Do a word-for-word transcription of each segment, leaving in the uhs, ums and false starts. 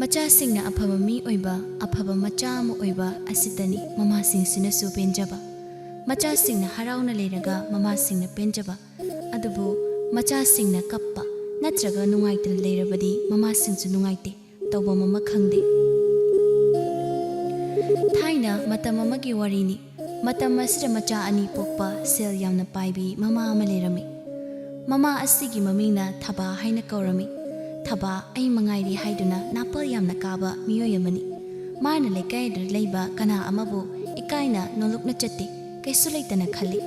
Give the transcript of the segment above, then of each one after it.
ꯃꯆꯥꯁꯤꯡꯅ ꯑꯐꯕ ꯃꯤ ꯑꯣꯏꯕ, ꯑꯐꯕ ꯃꯆꯥ ꯑꯃ ꯑꯣꯏꯕ ꯑꯁꯤꯇꯅꯤ ꯃꯃꯥꯁꯤꯡꯁꯤꯅꯁꯨ ꯄꯦꯟꯖꯕ꯫ ꯃꯆꯥꯁꯤꯡꯅ ꯍꯔꯥꯎꯅ ꯂꯩꯔꯒ ꯃꯃꯥꯁꯤꯡꯅ ꯄꯦꯟꯖꯕ꯫ ꯑꯗꯨꯕꯨ ꯃꯆꯥꯁꯤꯡꯅ ꯀꯞꯄ ꯅꯠꯇ꯭ꯔꯒ ꯅꯨꯡꯉꯥꯏꯇꯅ ꯂꯩꯔꯕꯗꯤ ꯃꯃꯥꯁꯤꯡꯁꯨ ꯅꯨꯡꯉꯥꯏꯇꯦ, ꯇꯧꯐꯝ ꯑꯃ ꯈꯪꯗꯦ꯫ ꯊꯥꯏꯅ ꯃꯇꯝ ꯑꯃꯒꯤ ꯋꯥꯔꯤꯅꯤ꯫ ꯃꯇꯝ ꯑꯁꯤꯗ ꯃꯆꯥ ꯑꯅꯤ ꯄꯣꯛꯄ ꯁꯦꯜ ꯌꯥꯝꯅ ꯄꯥꯏꯕꯤ ꯃꯃꯥ ꯑꯃ ꯂꯩꯔꯝꯃꯤ꯫ ꯃꯃꯥ ꯑꯁꯤꯒꯤ ꯃꯃꯤꯡꯅ ꯊꯕꯥ ꯍꯥꯏꯅ ꯀꯧꯔꯝꯃꯤ꯫ ꯊꯕꯥ ꯑꯩ ꯃꯉꯥꯏꯔꯦ ꯍꯥꯏꯗꯨꯅ ꯅꯥꯄꯜ ꯌꯥꯝꯅ ꯀꯥꯕ ꯃꯤꯑꯣꯏ ꯑꯃꯅꯤ꯫ ꯃꯥꯅ ꯂꯩꯀꯥꯏꯗ ꯂꯩꯕ ꯀꯅꯥ ꯑꯃꯕꯨ ꯏꯀꯥꯏꯅ ꯅꯣꯂꯨꯛꯅ ꯆꯠꯇꯦ, ꯀꯩꯁꯨ ꯂꯩꯇꯅ ꯈꯜꯂꯤ꯫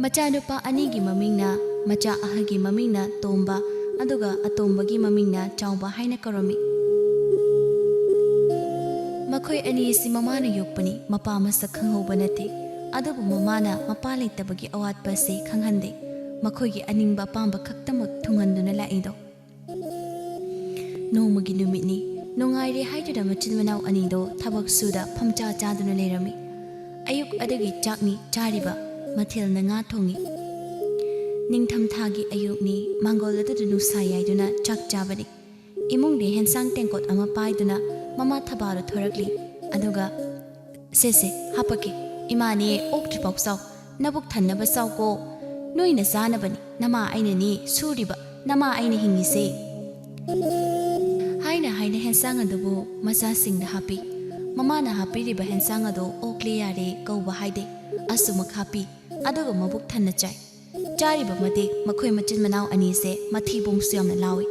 ꯃꯆꯥꯅꯨꯄꯥ ꯑꯅꯤꯒꯤ ꯃꯃꯤꯡꯅ, ꯃꯆꯥ ꯑꯍꯜꯒꯤ ꯃꯃꯤꯡꯅ ꯇꯣꯝꯕ, ꯑꯗꯨꯒ ꯑꯇꯣꯝꯕꯒꯤ ꯃꯃꯤꯡꯅ ꯆꯥꯎꯕ ꯍꯥꯏꯅ ꯀꯧꯔꯝꯃꯤ꯫ ꯃꯈꯣꯏ ꯑꯅꯤ ꯑꯁꯤ ꯃꯃꯥꯅ ꯌꯣꯛꯄꯅꯤ, ꯃꯄꯥ ꯃꯁꯛ ꯈꯪꯍꯧꯕ ꯅꯠꯇꯦ꯫ ꯑꯗꯨꯕꯨ ꯃꯃꯥꯅ ꯃꯄꯥ ꯂꯩꯇꯕꯒꯤ ꯑꯋꯥꯠꯄ ꯑꯁꯤ ꯈꯪꯍꯟꯗꯦ꯫ ꯃꯈꯣꯏꯒꯤ ꯑꯅꯤꯡꯕ ꯑꯄꯥꯝꯕ ꯈꯛꯇꯃꯛ ꯊꯨꯡꯍꯟꯗꯨꯅ ꯂꯥꯛꯏꯗꯣ꯫ ꯅꯣꯡꯃꯒꯤ ꯅꯨꯃꯤꯠꯅꯤ꯫ ꯅꯨꯡꯉꯥꯏꯔꯦ ꯍꯥꯏꯗꯨꯅ ꯃꯆꯤꯟ ꯃꯅꯥꯎ ꯑꯅꯤꯗꯣ ꯊꯕꯛ ꯁꯨꯗ ꯐꯝꯆꯥ ꯆꯥꯗꯨꯅ ꯂꯩꯔꯝꯃꯤ꯫ ꯑꯌꯨꯛ ꯑꯗꯨꯒꯤ ꯆꯥꯛꯅꯤ ꯆꯥꯔꯤꯕ꯫ ꯃꯊꯦꯜꯅ ꯉꯥ ꯊꯣꯡꯉꯤ꯫ ꯅꯤꯡꯊꯝꯊꯥꯒꯤ ꯑꯌꯨꯛꯅꯤ꯫ ꯃꯥꯡꯒꯣꯜ ꯑꯗꯨꯗ ꯅꯨꯡꯁꯥ ꯌꯥꯏꯗꯨꯅ ꯆꯥꯛ ꯆꯥꯕꯅꯤ꯫ ꯏꯃꯨꯡꯗꯤ ꯍꯦꯟꯁꯥꯡ ꯇꯦꯡꯀꯣꯠ ꯑꯃ ꯄꯥꯏꯗꯨꯅ ꯃꯃꯥ ꯊꯕꯥꯗꯨ ꯊꯣꯔꯛꯂꯤ꯫ ꯑꯗꯨꯒ, "ꯁꯦ, ꯁꯦ, ꯍꯥꯄꯛꯀꯦ꯫ ꯏꯃꯥꯅꯦ, ꯑꯣꯛꯇ꯭ꯔꯤꯐꯥꯎ ꯆꯥꯎ꯫ ꯅꯕꯨꯛ ꯊꯟꯅꯕ ꯆꯥꯎꯀꯣ꯫ ꯅꯣꯏꯅ ꯆꯥꯅꯕꯅꯤ꯫ ꯅꯃꯥ ꯑꯩꯅꯅꯦ ꯁꯨꯔꯤꯕ, ꯅꯃꯥ ꯑꯩꯅ ꯍꯤꯡꯉꯤꯁꯦ," ꯍꯥꯏꯅ ꯍꯥꯏꯅ ꯍꯦꯟꯁꯥꯡ ꯑꯗꯨꯕꯨ ꯃꯆꯥꯁꯤꯡꯗ ꯍꯥꯞꯄꯤ꯫ ꯃꯃꯥꯅ ꯍꯥꯞꯄꯤꯔꯤꯕ ꯍꯦꯟꯁꯥꯡ ꯑꯗꯨ "ꯑꯣꯛꯂꯦ ꯌꯥꯔꯦ" ꯀꯧꯕ ꯍꯥꯏꯗꯦ꯫ ꯑꯁꯨꯃꯛ ꯍꯥꯞꯄꯤ꯫ ꯑꯗꯨꯒ ꯃꯕꯨꯛ ꯊꯟꯅ ꯆꯥꯏ꯫ ꯆꯥꯔꯤꯕ ꯃꯇꯤꯛ ꯃꯈꯣꯏ ꯃꯆꯤꯟ ꯃꯅꯥꯎ ꯑꯅꯤꯁꯦ ꯃꯊꯤꯕꯣꯡꯁꯨ ꯌꯥꯝꯅ ꯂꯥꯎꯏ꯫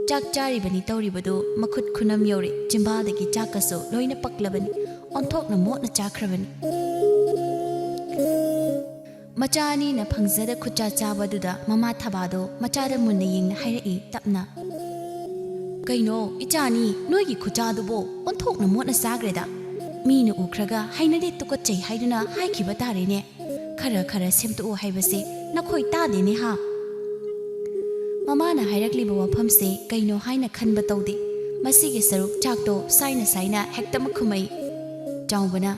ꯆꯥꯛ ꯆꯥꯔꯤꯕꯅꯤ ꯇꯧꯔꯤꯕꯗꯨ ꯃꯈꯨꯠ ꯈꯨꯅꯝ ꯌꯧꯔꯦ, ꯆꯤꯝꯕꯥꯜꯗꯒꯤ ꯆꯥꯛꯀꯁꯨ ꯂꯣꯏꯅ ꯄꯛꯂꯕꯅꯤ꯫ ꯑꯣꯟꯊꯣꯛꯅ ꯃꯣꯠꯅ ꯆꯥꯈ꯭ꯔꯕꯅꯤ꯫ ꯃꯆꯥ ꯑꯅꯤꯅ ꯐꯪꯖꯗ ꯈꯨꯠꯆꯥ ꯆꯥꯕꯗꯨꯗ ꯃꯃꯥ ꯊꯕꯥꯗꯣ ꯃꯆꯥꯗ ꯃꯨꯟꯅ ꯌꯦꯡꯅ ꯍꯥꯏꯔꯛꯏ ꯇꯞꯅ, "ꯀꯩꯅꯣ ꯏꯆꯥꯅꯤ, ꯅꯣꯏꯒꯤ ꯈꯨꯠꯆꯥꯗꯨꯕꯣ ꯑꯣꯟꯊꯣꯛꯅ ꯃꯣꯠꯅ ꯆꯥꯈ꯭ꯔꯦꯗ꯫ ꯃꯤꯅ ꯎꯈ꯭ꯔꯒ ꯍꯩꯅꯗꯦ, ꯇꯨꯀꯠꯆꯩ ꯍꯥꯏꯗꯨꯅ ꯍꯥꯏꯈꯤꯕ ꯇꯥꯔꯦꯅꯦ꯫ ꯈꯔ ꯈꯔ ꯁꯦꯝꯗꯣꯛꯎ ꯍꯥꯏꯕꯁꯦ ꯅꯈꯣꯏ ꯇꯥꯗꯦꯅꯦ ꯍꯥ?" ꯃꯃꯥꯅ ꯍꯥꯏꯔꯛꯂꯤꯕ ꯋꯥꯐꯝꯁꯦ ꯀꯩꯅꯣ ꯍꯥꯏꯅ ꯈꯟꯕ ꯇꯧꯗꯦ꯫ ꯃꯁꯤꯒꯤ ꯁꯔꯨꯛ ꯆꯥꯛꯇꯣ ꯁꯥꯏꯅ ꯁꯥꯏꯅ ꯍꯦꯛꯇꯃꯛ ꯈꯨꯝꯃꯛꯏ꯫ ꯆꯥꯎꯕꯅ,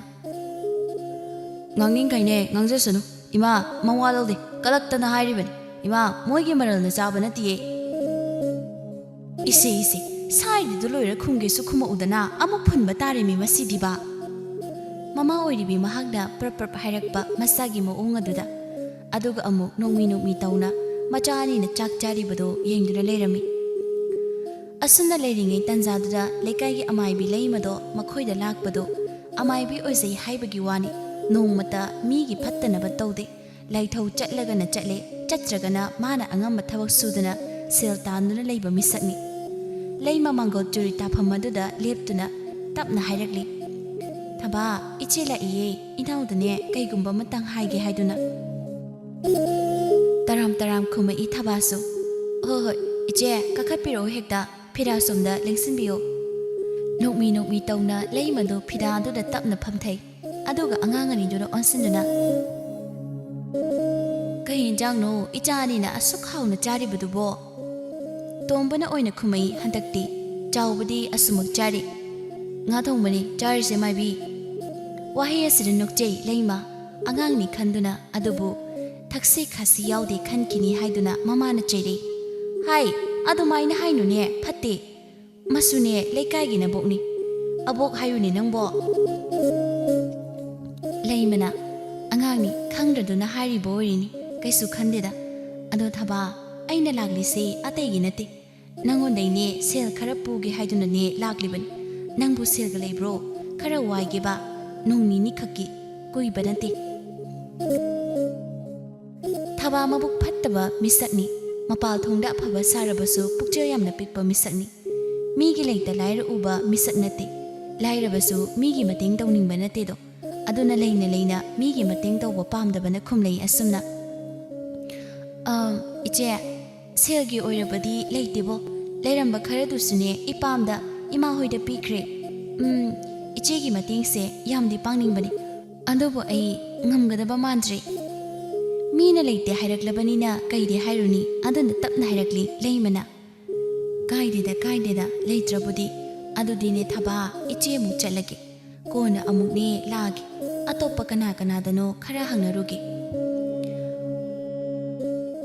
"ꯉꯥꯡꯅꯤꯡꯈꯩꯅꯦ ꯉꯥꯡꯖꯁꯅꯨ꯫ ꯏꯃꯥ, ꯃꯋꯥ ꯂꯧꯗꯦ꯫ ꯀꯂꯛꯇꯅ ꯍꯥꯏꯔꯤꯕꯅꯤ꯫ ꯏꯃꯥ, ꯃꯣꯏꯒꯤ ꯃꯔꯜꯅ ꯆꯥꯕ ꯅꯠꯇꯤꯌꯦ꯫" "ꯏꯁꯦ, ꯏꯁꯦ, ꯁꯥꯏꯗꯨꯗ ꯂꯣꯏꯔ ꯈꯨꯝꯒꯦꯁꯨ ꯈꯨꯝꯃꯛꯎꯗꯅ, ꯑꯃꯨꯛ ꯐꯨꯟꯕ ꯇꯥꯔꯦꯃꯤ ꯃꯁꯤꯗꯤꯕ꯫ ꯃꯃꯥ ꯑꯣꯏꯔꯤꯕꯤ ꯃꯍꯥꯛꯅ ꯄ꯭ꯔꯞ ꯄ꯭ꯔꯞ ꯍꯥꯏꯔꯛꯄ ꯃꯆꯥꯒꯤ ꯃꯑꯣꯡ ꯑꯗꯨꯗ, ꯑꯗꯨꯒ ꯑꯃꯨꯛ ꯅꯣꯡꯃꯤ ꯅꯣꯡꯃꯤ ꯇꯧꯅ ꯃꯆꯥ ꯑꯅꯤꯅ ꯆꯥꯛ ꯆꯥꯔꯤꯕꯗꯨ ꯌꯦꯡꯗꯨꯅ ꯂꯩꯔꯝꯃꯤ꯫ ꯑꯁꯨꯝꯅ ꯂꯩꯔꯤꯉꯩ ꯇꯟꯖꯥꯗꯨꯗ ꯂꯩꯀꯥꯏꯒꯤ ꯑꯃꯥꯏꯕꯤ ꯂꯩꯃꯗꯣ ꯃꯈꯣꯏꯗ ꯂꯥꯛꯄꯗꯨ ꯑꯃꯥꯏꯕꯤ ꯑꯣꯏꯖꯩ ꯍꯥꯏꯕꯒꯤ ꯋꯥꯅꯤ, ꯅꯣꯡꯃꯇ ꯃꯤꯒꯤ ꯐꯠꯇꯅꯕ ꯇꯧꯗꯦ꯫ ꯂꯥꯏꯊꯧ ꯆꯠꯂꯒꯅ ꯆꯠꯂꯦ, ꯆꯠꯇ꯭ꯔꯒꯅ ꯃꯥꯅ ꯑꯉꯝꯕ ꯊꯕꯛ ꯁꯨꯗꯨꯅ ꯁꯦꯜ ꯇꯥꯟꯗꯨꯅ ꯂꯩꯕ ꯃꯤꯁꯛꯅꯤ꯫ ꯂꯩꯃ ꯃꯥꯡꯒꯣꯜ ꯆꯨꯔꯤ ꯇꯥꯐꯝ ꯑꯗꯨꯗ ꯂꯦꯞꯇꯨꯅ ꯇꯞꯅ ꯍꯥꯏꯔꯛꯂꯤ, "ꯊꯕꯥ, ꯏꯆꯦ ꯂꯥꯛꯏꯌꯦ, ꯏꯅꯥꯎꯗꯅꯦ ꯀꯩꯒꯨꯝꯕ ꯑꯃꯇꯪ ꯍꯥꯏꯒꯦ ꯍꯥꯏꯗꯨꯅ꯫" ꯇꯔꯥꯝ ꯇꯔꯥꯝ ꯈꯨꯝꯃꯛꯏ ꯊꯕꯥꯁꯨ, "ꯍꯣꯏ ꯍꯣꯏ, ꯏꯆꯦ, ꯀꯥꯈꯠꯄꯤꯔꯛꯑꯣ ꯍꯦꯛꯇ, ꯐꯤꯔꯥ ꯁꯣꯝꯗ ꯂꯦꯡꯁꯤꯟꯕꯤꯌꯨ꯫" ꯅꯣꯛꯃꯤ ꯅꯣꯛꯃꯤ ꯇꯧꯅ ꯂꯩꯃꯗꯨ ꯐꯤꯔꯥꯗꯨꯗ ꯇꯞꯅ ꯐꯝꯊꯩ꯫ ꯑꯗꯨꯒ ꯑꯉꯥꯡ ꯑꯅꯤꯗꯨꯗ ꯑꯣꯟꯁꯤꯟꯗꯨꯅ, "ꯀꯩ ꯌꯦꯟꯖꯥꯡꯅꯣ ꯏꯆꯥ ꯑꯅꯤꯅ ꯑꯁꯨꯛ ꯍꯥꯎꯅ ꯆꯥꯔꯤꯕꯗꯨꯕꯣ?" ꯇꯣꯝꯕꯅ ꯑꯣꯏꯅ ꯈꯨꯝꯃꯛꯏ ꯍꯟꯗꯛꯇꯤ꯫ "ꯆꯥꯎꯕꯗꯤ ꯑꯁꯨꯃꯛ ꯆꯥꯔꯤ꯫" "ꯉꯥ ꯊꯣꯡꯕꯅꯤ ꯆꯥꯔꯤꯁꯦ ꯃꯥꯏꯕꯤ꯫" ꯋꯥꯍꯩ ꯑꯁꯤꯗ ꯅꯣꯛꯆꯩ ꯂꯩꯃ꯫ ꯑꯉꯥꯡꯅꯤ ꯈꯟꯗꯨꯅ, ꯑꯗꯨꯕꯨ ꯊꯛꯁꯤ ꯈꯥꯁꯤ ꯌꯥꯎꯗꯦ ꯈꯟꯈꯤꯅꯤ ꯍꯥꯏꯗꯨꯅ ꯃꯃꯥꯅ ꯆꯩꯔꯛꯏ꯫ "ꯍꯥꯏ, ꯑꯗꯨꯃꯥꯏꯅ ꯍꯥꯏꯅꯨꯅꯦ, ꯐꯠꯇꯦ꯫ ꯃꯁꯨꯅꯦ ꯂꯩꯀꯥꯏꯒꯤ ꯅꯕꯣꯛꯅꯤ꯫ ꯑꯕꯣꯛ ꯍꯥꯏꯌꯨꯅꯦ ꯅꯪꯕꯣ꯫" ꯂꯩꯃꯅ, "ꯑꯉꯥꯡꯅꯤ, ꯈꯪꯗ꯭ꯔꯗꯨꯅ ꯍꯥꯏꯔꯤꯕ ꯑꯣꯏꯔꯤꯅꯤ, ꯀꯩꯁꯨ ꯈꯟꯗꯦꯗ꯫ ꯑꯗꯣ ꯊꯕꯥ, ꯑꯩꯅ ꯂꯥꯛꯂꯤꯁꯦ ꯑꯇꯩꯒꯤ ꯅꯠꯇꯦ, ꯅꯪꯉꯣꯟꯗꯩꯅꯦ ꯁꯦꯜ ꯈꯔ ꯄꯨꯒꯦ ꯍꯥꯏꯗꯨꯅꯅꯦ ꯂꯥꯛꯂꯤꯕꯅꯤ꯫ ꯅꯪꯕꯨ ꯁꯦꯜꯒ ꯂꯩꯕ꯭ꯔꯣ? ꯈꯔ ꯋꯥꯏꯒꯦꯕ, ꯅꯣꯡ ꯅꯤꯅꯤ ꯈꯛꯀꯤ, ꯀꯨꯏꯕ ꯅꯠꯇꯦ꯫" ꯊꯕꯥ ꯃꯕꯨꯛ ꯐꯠꯇꯕ ꯃꯤꯁꯛꯅꯤ꯫ ꯃꯄꯥꯜ ꯊꯣꯡꯗ ꯑꯐꯕ ꯁꯥꯔꯕꯁꯨ ꯄꯨꯛꯆꯦꯜ ꯌꯥꯝꯅ ꯄꯤꯛꯄ ꯃꯤꯁꯛꯅꯤ꯫ ꯃꯤꯒꯤ ꯂꯩꯇ ꯂꯥꯏꯔ ꯎꯕ ꯃꯤꯁꯛ ꯅꯠꯇꯦ꯫ ꯂꯥꯏꯔꯕꯁꯨ ꯃꯤꯒꯤ ꯃꯇꯦꯡ ꯇꯧꯅꯤꯡꯕ ꯅꯠꯇꯦꯗꯣ꯫ ꯑꯗꯨꯅ ꯂꯩꯅ ꯂꯩꯅ ꯃꯤꯒꯤ ꯃꯇꯦꯡ ꯇꯧꯕ ꯄꯥꯝꯗꯕꯅ ꯈꯨꯝꯂꯩ ꯑꯁꯨꯝꯅ, "ꯑꯝ, ꯏꯆꯦ, ꯁꯦꯜꯒꯤ ꯑꯣꯏꯔꯕꯗꯤ ꯂꯩꯇꯦꯕꯣ꯫ ꯂꯩꯔꯝꯕ ꯈꯔꯗꯨꯁꯨꯅꯦ ꯏꯄꯥꯝꯗ, ꯏꯃꯥ ꯍꯣꯏꯗ ꯄꯤꯈ꯭ꯔꯦ꯫ ꯎꯝ, ꯏꯆꯦꯒꯤ ꯃꯇꯦꯡꯁꯦ ꯌꯥꯝꯗꯤ ꯄꯥꯡꯅꯤꯡꯕꯅꯤ꯫ ꯑꯗꯨꯕꯨ ꯑꯩ ꯉꯝꯒꯗꯕ ꯃꯥꯟꯗ꯭ꯔꯦ꯫" ꯃꯤꯅ ꯂꯩꯇꯦ ꯍꯥꯏꯔꯛꯂꯕꯅꯤꯅ ꯀꯩꯗꯤ ꯍꯥꯏꯔꯨꯅꯤ, ꯑꯗꯨꯅ ꯇꯞꯅ ꯍꯥꯏꯔꯛꯂꯤ ꯂꯩꯃꯅ꯫ "ꯀꯥꯏꯗꯦꯗ, ꯀꯥꯏꯗꯦꯗ, ꯂꯩꯇ꯭ꯔꯕꯨꯗꯤ꯫ ꯑꯗꯨꯗꯤꯅꯦ ꯊꯕꯥ, ꯏꯆꯦ ꯑꯃꯨꯛ ꯆꯠꯂꯒꯦ꯫ ꯀꯣꯟꯅ ꯑꯃꯨꯛꯅꯦ ꯂꯥꯛꯑꯒꯦ꯫ ꯑꯇꯣꯞꯄ ꯀꯅꯥ ꯀꯅꯥꯗꯅꯣ ꯈꯔ ꯍꯪꯅꯔꯨꯒꯦ꯫"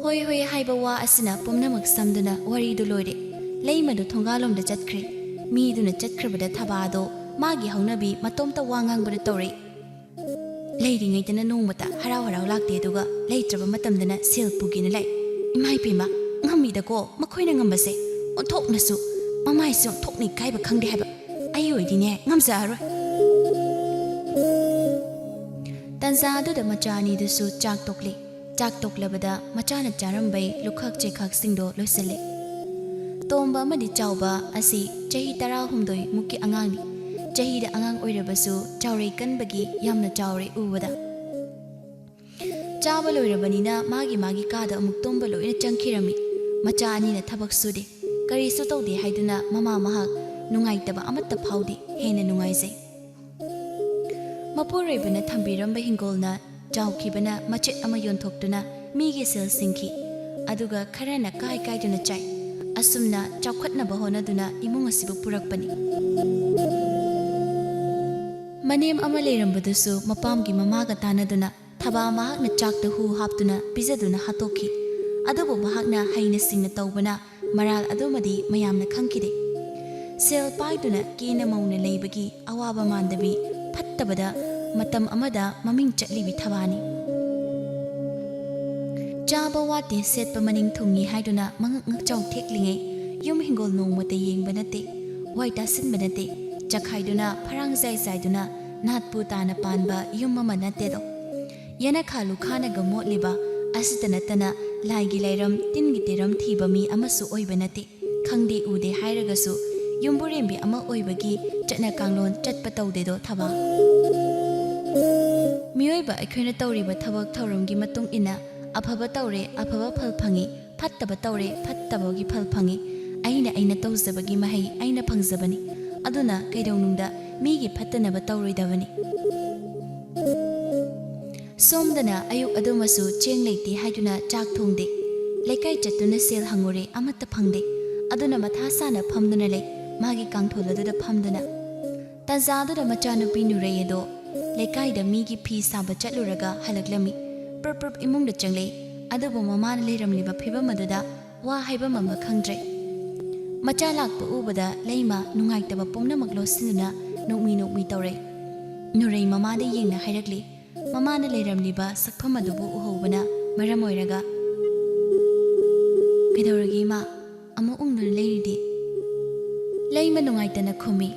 "ꯍꯣꯏ, ꯍꯣꯏ" ꯍꯥꯏꯕ ꯋꯥ ꯑꯁꯤꯅ ꯄꯨꯝꯅꯃꯛ ꯁꯝꯗꯨꯅ ꯋꯥꯔꯤꯗꯨ ꯂꯣꯏꯔꯦ꯫ ꯂꯩꯃꯗꯨ ꯊꯣꯡꯒꯥꯜꯂꯣꯝꯗ ꯆꯠꯈ꯭ꯔꯦ꯫ ꯃꯤꯗꯨꯅ ꯆꯠꯈ꯭ꯔꯕꯗ ꯊꯕꯥꯗꯣ ꯃꯥꯒꯤ ꯍꯧꯅꯕꯤ ꯃꯇꯣꯝꯇ ꯋꯥ ꯉꯥꯡꯕꯗ ꯇꯧꯔꯛꯏ꯫ ꯂꯩꯔꯤꯉꯩꯗꯅ ꯅꯣꯡꯃꯇ ꯍꯔꯥꯎ ꯍꯔꯥꯎ ꯂꯥꯛꯇꯦ, ꯑꯗꯨꯒ ꯂꯩꯇ꯭ꯔꯕ ꯃꯇꯝꯗꯅ ꯁꯦꯜ ꯄꯨꯒꯦꯅ ꯂꯥꯛꯏ꯫ ꯏꯃꯥ ꯏꯕꯦꯝꯃ, ꯉꯝꯃꯤꯗꯀꯣ ꯃꯈꯣꯏꯅ ꯉꯝꯕꯁꯦ꯫ ꯑꯣꯟꯊꯣꯛꯅꯁꯨ ꯃꯃꯥꯏꯁꯨ ꯑꯣꯟꯊꯣꯛꯅ ꯏꯀꯥꯏꯕ ꯈꯪꯗꯦ ꯍꯥꯏꯕ꯫ ꯑꯩ ꯑꯣꯏꯗꯤꯅꯦ ꯉꯝꯖꯔꯔꯣꯏ꯫ ꯇꯟꯖꯥ ꯑꯗꯨꯗ ꯃꯆꯥ ꯑꯅꯤꯗꯨꯁꯨ ꯆꯥꯛ ꯇꯣꯛꯂꯦ꯫ ꯆꯥꯛ ꯇꯣꯛꯂꯕꯗ ꯃꯆꯥꯅ ꯆꯥꯔꯝꯕꯩ ꯂꯨꯈꯥꯛ ꯆꯦꯈꯥꯛꯁꯤꯡꯗꯣ ꯂꯣꯏꯁꯤꯜꯂꯦ꯫ ꯇꯣꯝꯕ ꯑꯃꯗꯤ ꯆꯥꯎꯕ ꯑꯁꯤ ꯆꯍꯤ ꯇꯔꯥꯍꯨꯝꯗꯣꯏ ꯃꯨꯛꯀꯤ ꯑꯉꯥꯡꯅꯤ꯫ ꯆꯍꯤꯗ ꯑꯉꯥꯡ ꯑꯣꯏꯔꯕꯁꯨ ꯆꯥꯎꯔꯩ ꯀꯟꯕꯒꯤ ꯌꯥꯝꯅ ꯆꯥꯎꯔꯦ ꯎꯕꯗ꯫ ꯆꯥꯕ ꯂꯣꯏꯔꯕꯅꯤꯅ ꯃꯥꯒꯤ ꯃꯥꯒꯤ ꯀꯥꯗ ꯑꯃꯨꯛ ꯇꯨꯝꯕ ꯂꯣꯏꯅ ꯆꯪꯈꯤꯔꯝꯃꯤ꯫ ꯃꯆꯥ ꯑꯅꯤꯅ ꯊꯕꯛ ꯁꯨꯗꯦ, ꯀꯔꯤꯁꯨ ꯇꯧꯗꯦ ꯍꯥꯏꯗꯨꯅ ꯃꯃꯥ ꯃꯍꯥꯛ ꯅꯨꯡꯉꯥꯏꯇꯕ ꯑꯃꯠꯇ ꯐꯥꯎꯗꯦ, ꯍꯦꯟꯅ ꯅꯨꯡꯉꯥꯏꯖꯩ꯫ ꯃꯄꯨꯔꯣꯏꯕꯅ ꯊꯝꯕꯤꯔꯝꯕ ꯍꯤꯡꯒꯣꯜꯅ ꯆꯥꯎꯈꯤꯕꯅ ꯃꯆꯦꯠ ꯑꯃ ꯌꯣꯟꯊꯣꯛꯇꯨꯅ ꯃꯤꯒꯤ ꯁꯦꯜ ꯁꯤꯡꯈꯤ꯫ ꯑꯗꯨꯒ ꯈꯔꯅ ꯀꯥꯏ ꯀꯥꯏꯗꯨꯅ ꯆꯥꯏ꯫ ꯑꯁꯨꯝꯅ ꯆꯥꯎꯈꯠꯅꯕ ꯍꯣꯠꯅꯗꯨꯅ ꯏꯃꯨꯡ ꯑꯁꯤꯕꯨ ꯄꯨꯔꯛꯄꯅꯤ꯫ ꯃꯅꯦꯝ ꯑꯃ ꯂꯩꯔꯝꯕꯗꯨꯁꯨ ꯃꯄꯥꯝꯒꯤ ꯃꯃꯥꯒ ꯇꯥꯟꯅꯗꯨꯅ ꯊꯕꯥ ꯃꯍꯥꯛꯅ ꯆꯥꯛꯇ ꯍꯨ ꯍꯥꯞꯇꯨꯅ ꯄꯤꯖꯗꯨꯅ ꯍꯥꯠꯇꯣꯛꯈꯤ꯫ ꯑꯗꯨꯕꯨ ꯃꯍꯥꯛꯅ ꯍꯩꯅ ꯁꯤꯡꯅ ꯇꯧꯕꯅ ꯃꯔꯥꯜ ꯑꯗꯨꯃꯗꯤ ꯃꯌꯥꯝꯅ ꯈꯪꯈꯤꯗꯦ꯫ ꯁꯦꯜ ꯄꯥꯏꯗꯨꯅ ꯀꯦꯅ ꯃꯧꯅ ꯂꯩꯕꯒꯤ ꯑꯋꯥꯕ ꯃꯥꯟꯗꯕꯤ ꯐꯠꯇꯕꯗ ꯃꯇꯝ ꯑꯃꯗ ꯃꯃꯤꯡ ꯆꯠꯂꯤꯕꯤ ꯊꯕꯥꯅꯤ꯫ ꯆꯥꯕ ꯋꯥꯠꯇꯦ, ꯁꯦꯠꯄ ꯃꯅꯤꯡ ꯊꯨꯡꯉꯤ ꯍꯥꯏꯗꯨꯅ ꯃꯉꯛ ꯉꯛꯆꯥꯎ ꯊꯦꯛꯂꯤꯉꯩ ꯌꯨꯝ ꯍꯤꯡꯒꯣꯜ ꯅꯣꯡꯃꯇ ꯌꯦꯡꯕ ꯅꯠꯇꯦ, ꯋꯥꯏ ꯇꯥꯁꯤꯟꯕ ꯅꯠꯇꯦ, ꯆꯈꯥꯏꯗꯨꯅ ꯐꯔꯥꯡ ꯖꯥꯏ ꯖꯥꯏꯗꯨꯅ ꯅꯥꯠꯄꯨ ꯇꯥꯅ ꯄꯥꯟꯕ ꯌꯨꯝ ꯑꯃ ꯅꯠꯇꯦꯗꯣ꯫ ꯌꯦꯅꯈꯥ ꯂꯨꯈꯥꯅꯒ ꯃꯣꯠꯂꯤꯕ ꯑꯁꯤꯇ ꯅꯠꯇꯅ ꯂꯥꯏꯒꯤ ꯂꯩꯔꯝ ꯇꯤꯟꯒꯤ ꯇꯦꯔꯝ ꯊꯤꯕ ꯃꯤ ꯑꯃꯁꯨ ꯑꯣꯏꯕ ꯅꯠꯇꯦ꯫ ꯈꯪꯗꯦ ꯎꯗꯦ ꯍꯥꯏꯔꯒꯁꯨ ꯌꯨꯝꯕꯨꯔꯦꯝꯕꯤ ꯑꯃ ꯑꯣꯏꯕꯒꯤ ꯆꯠꯅ ꯀꯥꯡꯂꯣꯟ ꯆꯠꯄ ꯇꯧꯗꯦꯗꯣ ꯊꯕꯥ꯫ ꯃꯤꯑꯣꯏꯕ ꯑꯩꯈꯣꯏꯅ ꯇꯧꯔꯤꯕ ꯊꯕꯛ ꯊꯧꯔꯝꯒꯤ ꯃꯇꯨꯡ ꯏꯟꯅ ꯑꯐꯕ ꯇꯧꯔꯦ, ꯑꯐꯕ ꯐꯜ ꯐꯪꯉꯤ, ꯐꯠꯇꯕ ꯇꯧꯔꯦ, ꯐꯠꯇꯕꯒꯤ ꯐꯜ ꯐꯪꯉꯤ꯫ ꯑꯩꯅ ꯑꯩꯅ ꯇꯧꯖꯕꯒꯤ ꯃꯍꯩ ꯑꯩꯅ ꯐꯪꯖꯕꯅꯤ꯫ ꯑꯗꯨꯅ ꯀꯩꯗꯧꯅꯨꯡꯗ ꯃꯤꯒꯤ ꯐꯠꯇꯅꯕ ꯇꯧꯔꯣꯏꯗꯕꯅꯤ꯫ ꯁꯣꯝꯗꯅ ꯑꯌꯨꯛ ꯑꯗꯨꯃꯁꯨ ꯆꯦꯡ ꯂꯩꯇꯦ ꯍꯥꯏꯗꯨꯅ ꯆꯥꯛ ꯊꯣꯡꯗꯦ꯫ ꯂꯩꯀꯥꯏ ꯆꯠꯇꯨꯅ ꯁꯦꯜ ꯍꯪꯉꯨꯔꯦ, ꯑꯃꯠꯇ ꯐꯪꯗꯦ꯫ ꯑꯗꯨꯅ ꯃꯊꯥ ꯁꯥꯅ ꯐꯝꯗꯨꯅ ꯂꯩ, ꯃꯥꯒꯤ ꯀꯥꯡꯊꯣꯜ ꯑꯗꯨꯗ ꯐꯝꯗꯨꯅ꯫ ꯇꯟꯖꯥꯗꯨꯗ ꯃꯆꯥꯅꯨꯄꯤ ꯅꯨꯔꯩ ꯑꯗꯣ ꯂꯩꯀꯥꯏꯗ ꯃꯤꯒꯤ ꯐꯤ ꯁꯥꯕ ꯆꯠꯂꯨꯔꯒ ꯍꯜꯂꯛꯂꯝꯃꯤ꯫ ꯄ꯭ꯔꯞ ꯄ꯭ꯔꯞ ꯏꯃꯨꯡꯗ ꯆꯪꯂꯛꯏ꯫ ꯑꯗꯨꯕꯨ ꯃꯃꯥꯅ ꯂꯩꯔꯝꯂꯤꯕ ꯐꯤꯕꯝ ꯑꯗꯨꯗ ꯋꯥ ꯍꯥꯏꯕ ꯑꯃ ꯈꯪꯗ꯭ꯔꯦ꯫ ꯃꯆꯥ ꯂꯥꯛꯄ ꯎꯕꯗ ꯂꯩꯃ ꯅꯨꯡꯉꯥꯏꯇꯕ ꯄꯨꯝꯅꯃꯛ ꯂꯣꯠꯁꯤꯟꯗꯨꯅ ꯅꯣꯛꯃꯤ ꯅꯣꯛꯃꯤ ꯇꯧꯔꯦ꯫ ꯅꯨꯔꯩ ꯃꯃꯥꯗ ꯌꯦꯡꯅ ꯍꯥꯏꯔꯛꯂꯤ꯫ ꯃꯃꯥꯅ ꯂꯩꯔꯝꯂꯤꯕ ꯁꯛꯐꯝ ꯑꯗꯨꯕꯨ ꯎꯍꯧꯕꯅ ꯃꯔꯝ ꯑꯣꯏꯔꯒ, "ꯀꯩꯗꯧꯔꯒꯦ ꯏꯃꯥ? ꯑꯃꯨꯛ ꯎꯪꯗꯨꯅ ꯂꯩꯔꯤꯗꯤ?" ꯂꯩꯃ ꯅꯨꯡꯉꯥꯏꯇꯅ ꯈꯨꯝꯃꯤ꯫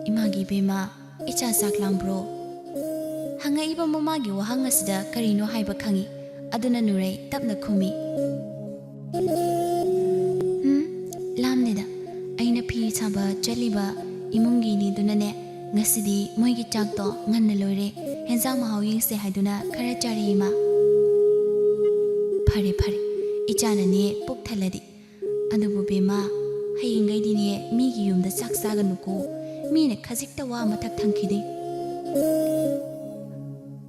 "ꯏꯃꯥꯒꯤ ꯏꯕꯦꯝꯃ, ꯏꯆꯥ ꯆꯥꯛ ꯂꯥꯝꯕ꯭ꯔꯣ?" ꯍꯪꯉꯛꯏꯕ ꯃꯃꯥꯒꯤ ꯋꯥꯍꯪ ꯑꯁꯤꯗ ꯀꯔꯤꯅꯣ ꯍꯥꯏꯕ ꯈꯪꯏ꯫ ꯑꯗꯨꯅ ꯅꯨꯔꯩ ꯇꯞꯅ ꯈꯨꯝꯃꯤ꯫ "ꯎꯝ, ꯂꯥꯝꯗꯦꯗ꯫ ꯑꯩꯅ ꯐꯤ ꯁꯥꯕ ꯆꯠꯂꯤꯕ ꯏꯃꯨꯡꯒꯤ ꯏꯅꯦꯗꯨꯅꯅꯦ, ꯉꯁꯤꯗꯤ ꯃꯣꯏꯒꯤ ꯆꯥꯛꯇꯣ ꯉꯟꯅ ꯂꯣꯏꯔꯦ, ꯍꯦꯟꯖꯥꯡ ꯃꯍꯥꯎ ꯌꯦꯡꯁꯦ ꯍꯥꯏꯗꯨꯅ ꯈꯔ ꯆꯥꯔꯛꯏ ꯏꯃꯥ꯫" "ꯐꯔꯦ ꯐꯔꯦ, ꯏꯆꯥꯅꯅꯦ ꯄꯨꯛ ꯊꯜꯂꯗꯤ꯫ ꯑꯗꯨꯕꯨ ꯕꯦꯝꯃ, ꯍꯌꯦꯡꯈꯩꯗꯤꯅꯦ ꯃꯤꯒꯤ ꯌꯨꯝꯗ ꯆꯥꯛ ꯆꯥꯒꯅꯨꯀꯣ, ꯃꯤꯅ ꯈꯖꯤꯛꯇ ꯋꯥ ꯃꯊꯛ ꯊꯪꯈꯤꯗꯦ꯫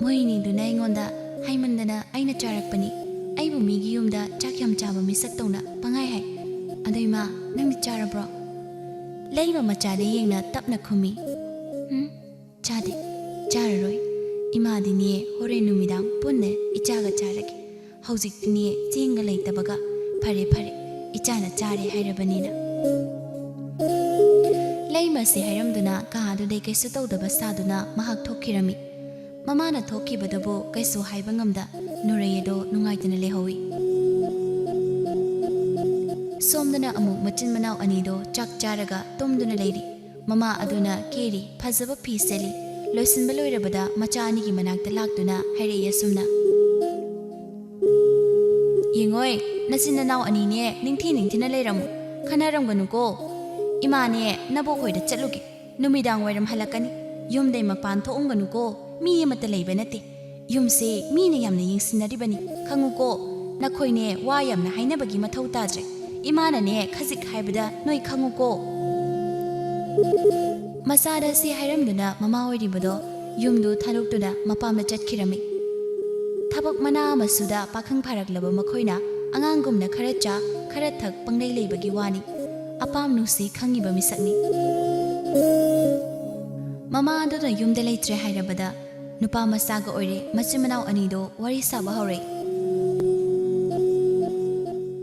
ꯃꯣꯏ ꯑꯅꯤꯗꯨꯅ ꯑꯩꯉꯣꯟꯗ ꯍꯥꯏꯃꯟꯗꯅ ꯑꯩꯅ ꯆꯥꯔꯛꯄꯅꯤ꯫ ꯑꯩꯕꯨ ꯃꯤꯒꯤ ꯌꯨꯝꯗ ꯆꯥꯛ ꯌꯥꯝ ꯆꯥꯕ ꯃꯤꯁꯛ ꯇꯧꯅ ꯄꯪꯍꯥꯏ ꯍꯥꯏ꯫ ꯑꯗꯣ ꯏꯃꯥ, ꯅꯪꯗꯤ ꯆꯥꯔꯕ꯭ꯔꯣ?" ꯂꯩꯃ ꯃꯆꯥꯗ ꯌꯦꯡꯅ ꯇꯞꯅ ꯈꯨꯝꯃꯤ꯫ "ꯎꯝ, ꯆꯥꯗꯦ, ꯆꯥꯔꯔꯣꯏ꯫ ꯏꯃꯥꯗꯤꯅꯦ ꯍꯣꯔꯦꯟ ꯅꯨꯃꯤꯗꯥꯡ ꯄꯨꯟꯅ ꯏꯆꯥꯒ ꯆꯥꯔꯒꯦ꯫ ꯍꯧꯖꯤꯛꯇꯤꯅꯦ ꯆꯦꯡꯒ ꯂꯩꯇꯕꯒ꯫ ꯐꯔꯦ ꯐꯔꯦ, ꯏꯆꯥꯅ ꯆꯥꯔꯦ ꯍꯥꯏꯔꯕꯅꯤꯅ꯫" ꯂꯩꯃꯁꯤ ꯍꯥꯏꯔꯝꯗꯨꯅ ꯀꯥ ꯑꯗꯨꯗꯩ ꯀꯩꯁꯨ ꯇꯧꯗꯕ ꯁꯥꯗꯨꯅ ꯃꯍꯥꯛ ꯊꯣꯛꯈꯤꯔꯝꯃꯤ꯫ ꯃꯃꯥꯅ ꯊꯣꯛꯈꯤꯕꯗꯨꯕꯨ ꯀꯩꯁꯨ ꯍꯥꯏꯕ ꯉꯝꯗ ꯅꯨꯔꯩ ꯑꯗꯣ ꯅꯨꯡꯉꯥꯏꯇꯅ ꯂꯩꯍꯧꯏ꯫ ꯁꯣꯝꯗꯅ ꯑꯃꯨꯛ ꯃꯆꯤꯟ ꯃꯅꯥꯎ ꯑꯅꯤꯗꯣ ꯆꯥꯛ ꯆꯥꯔꯒ ꯇꯨꯝꯗꯨꯅ ꯂꯩꯔꯤ꯫ ꯃꯃꯥ ꯑꯗꯨꯅ ꯀꯦꯔꯤ, ꯐꯖꯕ ꯐꯤ ꯁꯦꯠꯂꯤ꯫ ꯂꯣꯏꯁꯤꯟꯕ ꯂꯣꯏꯔꯕꯗ ꯃꯆꯥ ꯑꯅꯤꯒꯤ ꯃꯅꯥꯛꯇ ꯂꯥꯛꯇꯨꯅ ꯍꯥꯏꯔꯛꯏ ꯑꯁꯨꯝꯅ, "ꯌꯦꯡꯉꯣꯏ, ꯅꯆꯤꯟ ꯅꯅꯥꯎ ꯑꯅꯤꯅꯦ ꯅꯤꯡꯊꯤ ꯅꯤꯡꯊꯤꯅ ꯂꯩꯔꯝꯃꯨ, ꯈꯟꯅꯔꯝꯒꯅꯨꯀꯣ꯫ ꯏꯃꯥꯅꯦ ꯅꯕꯣꯛ ꯍꯣꯏꯗ ꯆꯠꯂꯨꯒꯦ, ꯅꯨꯃꯤꯗꯥꯡ ꯋꯥꯏꯔꯝ ꯍꯜꯂꯛꯀꯅꯤ꯫ ꯌꯨꯝꯗꯩ ꯃꯄꯥꯟ ꯊꯣꯛꯑꯝꯒꯅꯨꯀꯣ, ꯃꯤ ꯑꯃꯠꯇ ꯂꯩꯕ ꯅꯠꯇꯦ꯫ ꯌꯨꯝꯁꯦ ꯃꯤꯅ ꯌꯥꯝꯅ ꯌꯦꯡꯁꯤꯟꯅꯔꯤꯕꯅꯤ, ꯈꯪꯉꯨꯀꯣ꯫ ꯅꯈꯣꯏꯅꯦ ꯋꯥ ꯌꯥꯝꯅ ꯍꯥꯏꯅꯕꯒꯤ ꯃꯊꯧ ꯇꯥꯗ꯭ꯔꯦ꯫ ꯏꯃꯥꯅꯅꯦ ꯈꯖꯤꯛ ꯍꯥꯏꯕꯗ ꯅꯣꯏ ꯈꯪꯉꯨꯀꯣ꯫" ꯃꯆꯥꯗ ꯁꯤ ꯍꯥꯏꯔꯝꯗꯨꯅ ꯃꯃꯥ ꯑꯣꯏꯔꯤꯕꯗꯣ ꯌꯨꯝꯗꯨ ꯊꯥꯗꯣꯛꯇꯨꯅ ꯃꯄꯥꯝꯗ ꯆꯠꯈꯤꯔꯝꯃꯤ꯫ ꯊꯕꯛ ꯃꯅꯥ ꯑꯃ ꯁꯨꯗ ꯄꯥꯈꯪ ꯐꯥꯔꯛꯂꯕ ꯃꯈꯣꯏꯅ ꯑꯉꯥꯡꯒꯨꯝꯅ ꯈꯔ ꯆꯥ, ꯈꯔ ꯊꯛ ꯄꯪꯂꯩ ꯂꯩꯕꯒꯤ ꯋꯥꯅꯤ꯫ ꯑꯄꯥꯝ ꯅꯨꯡꯁꯤ ꯈꯪꯉꯤꯕ ꯃꯤꯁꯛꯅꯤ꯫ ꯃꯃꯥ ꯑꯗꯨꯅ ꯌꯨꯝꯗ ꯂꯩꯇ꯭ꯔꯦ ꯍꯥꯏꯔꯕꯗ ꯅꯨꯄꯥ ꯃꯆꯥꯒ ꯑꯣꯏꯔꯦ ꯃꯆꯤꯟ ꯃꯅꯥꯎ ꯑꯅꯤꯗꯣ ꯋꯥꯔꯤ ꯁꯥꯕ ꯍꯧꯔꯛꯏ꯫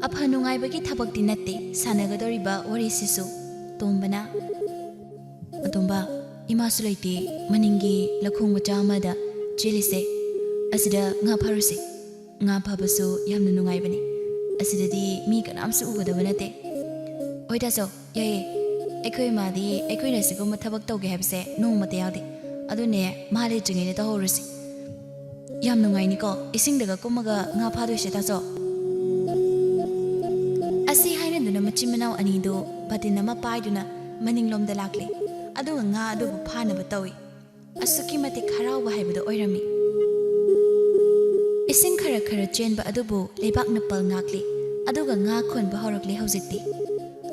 ꯑꯐ ꯅꯨꯡꯉꯥꯏꯕꯒꯤ ꯊꯕꯛꯇꯤ ꯅꯠꯇꯦ ꯁꯥꯟꯅꯒꯗꯧꯔꯤꯕ ꯋꯥꯔꯤꯁꯤꯁꯨ꯫ ꯇꯣꯝꯕꯅ, "ꯑꯇꯣꯝꯕ, ꯏꯃꯥꯁꯨ ꯂꯩꯇꯦ, ꯃꯅꯤꯡꯒꯤ ꯂꯧꯈꯣꯡ ꯃꯆꯥ ꯑꯃꯗ ꯆꯦꯜꯂꯤꯁꯦ꯫ ꯑꯁꯤꯗ ꯉꯥ ꯐꯥꯔꯨꯁꯦ꯫ ꯉꯥ ꯐꯥꯕꯁꯨ ꯌꯥꯝꯅ ꯅꯨꯡꯉꯥꯏꯕꯅꯤ꯫ ꯑꯁꯤꯗꯗꯤ ꯃꯤ ꯀꯅꯥꯝꯁꯨ ꯎꯒꯗꯕ ꯅꯠꯇꯦ꯫" "ꯍꯣꯏ ꯇꯥꯆꯧ, ꯌꯥꯏꯌꯦ꯫ ꯑꯩꯈꯣꯏ ꯏꯃꯥꯗꯤ ꯑꯩꯈꯣꯏꯅ ꯁꯤꯒꯨꯝꯕ ꯊꯕꯛ ꯇꯧꯒꯦ ꯍꯥꯏꯕꯁꯦ ꯅꯣꯡꯃꯇ ꯌꯥꯎꯗꯦ꯫ ꯑꯗꯨꯅꯦ, ꯃꯥ ꯂꯩꯇ꯭ꯔꯤꯉꯩꯗ ꯇꯧꯍꯧꯔꯁꯤ꯫ ꯌꯥꯝ ꯅꯨꯡꯉꯥꯏꯅꯤꯀꯣ ꯏꯁꯤꯡꯗꯒ ꯀꯨꯝꯃꯒ ꯉꯥ ꯐꯥꯗꯣꯏꯁꯦ, ꯇꯥꯆꯧ?" ꯑꯁꯤ ꯍꯥꯏꯅꯗꯨꯅ ꯃꯆꯤꯟ ꯃꯅꯥꯎ ꯑꯅꯤꯗꯨ ꯕꯥꯇꯤꯟ ꯑꯃ ꯄꯥꯏꯗꯨꯅ ꯃꯅꯤꯡꯂꯣꯝꯗ ꯂꯥꯛꯂꯦ꯫ ꯑꯗꯨꯒ ꯉꯥ ꯑꯗꯨꯕꯨ ꯐꯥꯅꯕ ꯇꯧꯏ꯫ ꯑꯁꯨꯛꯀꯤ ꯃꯇꯤꯛ ꯍꯔꯥꯎꯕ ꯍꯥꯏꯕꯗꯨ ꯑꯣꯏꯔꯝꯃꯤ꯫ ꯏꯁꯤꯡ ꯈꯔ ꯈꯔ ꯆꯦꯟꯕ ꯑꯗꯨꯕꯨ ꯂꯩꯕꯥꯛꯅ ꯄꯜ ꯉꯥꯛꯂꯤ꯫ ꯑꯗꯨꯒ ꯉꯥ ꯈꯣꯟꯕ ꯍꯧꯔꯛꯂꯤ ꯍꯧꯖꯤꯛꯇꯤ꯫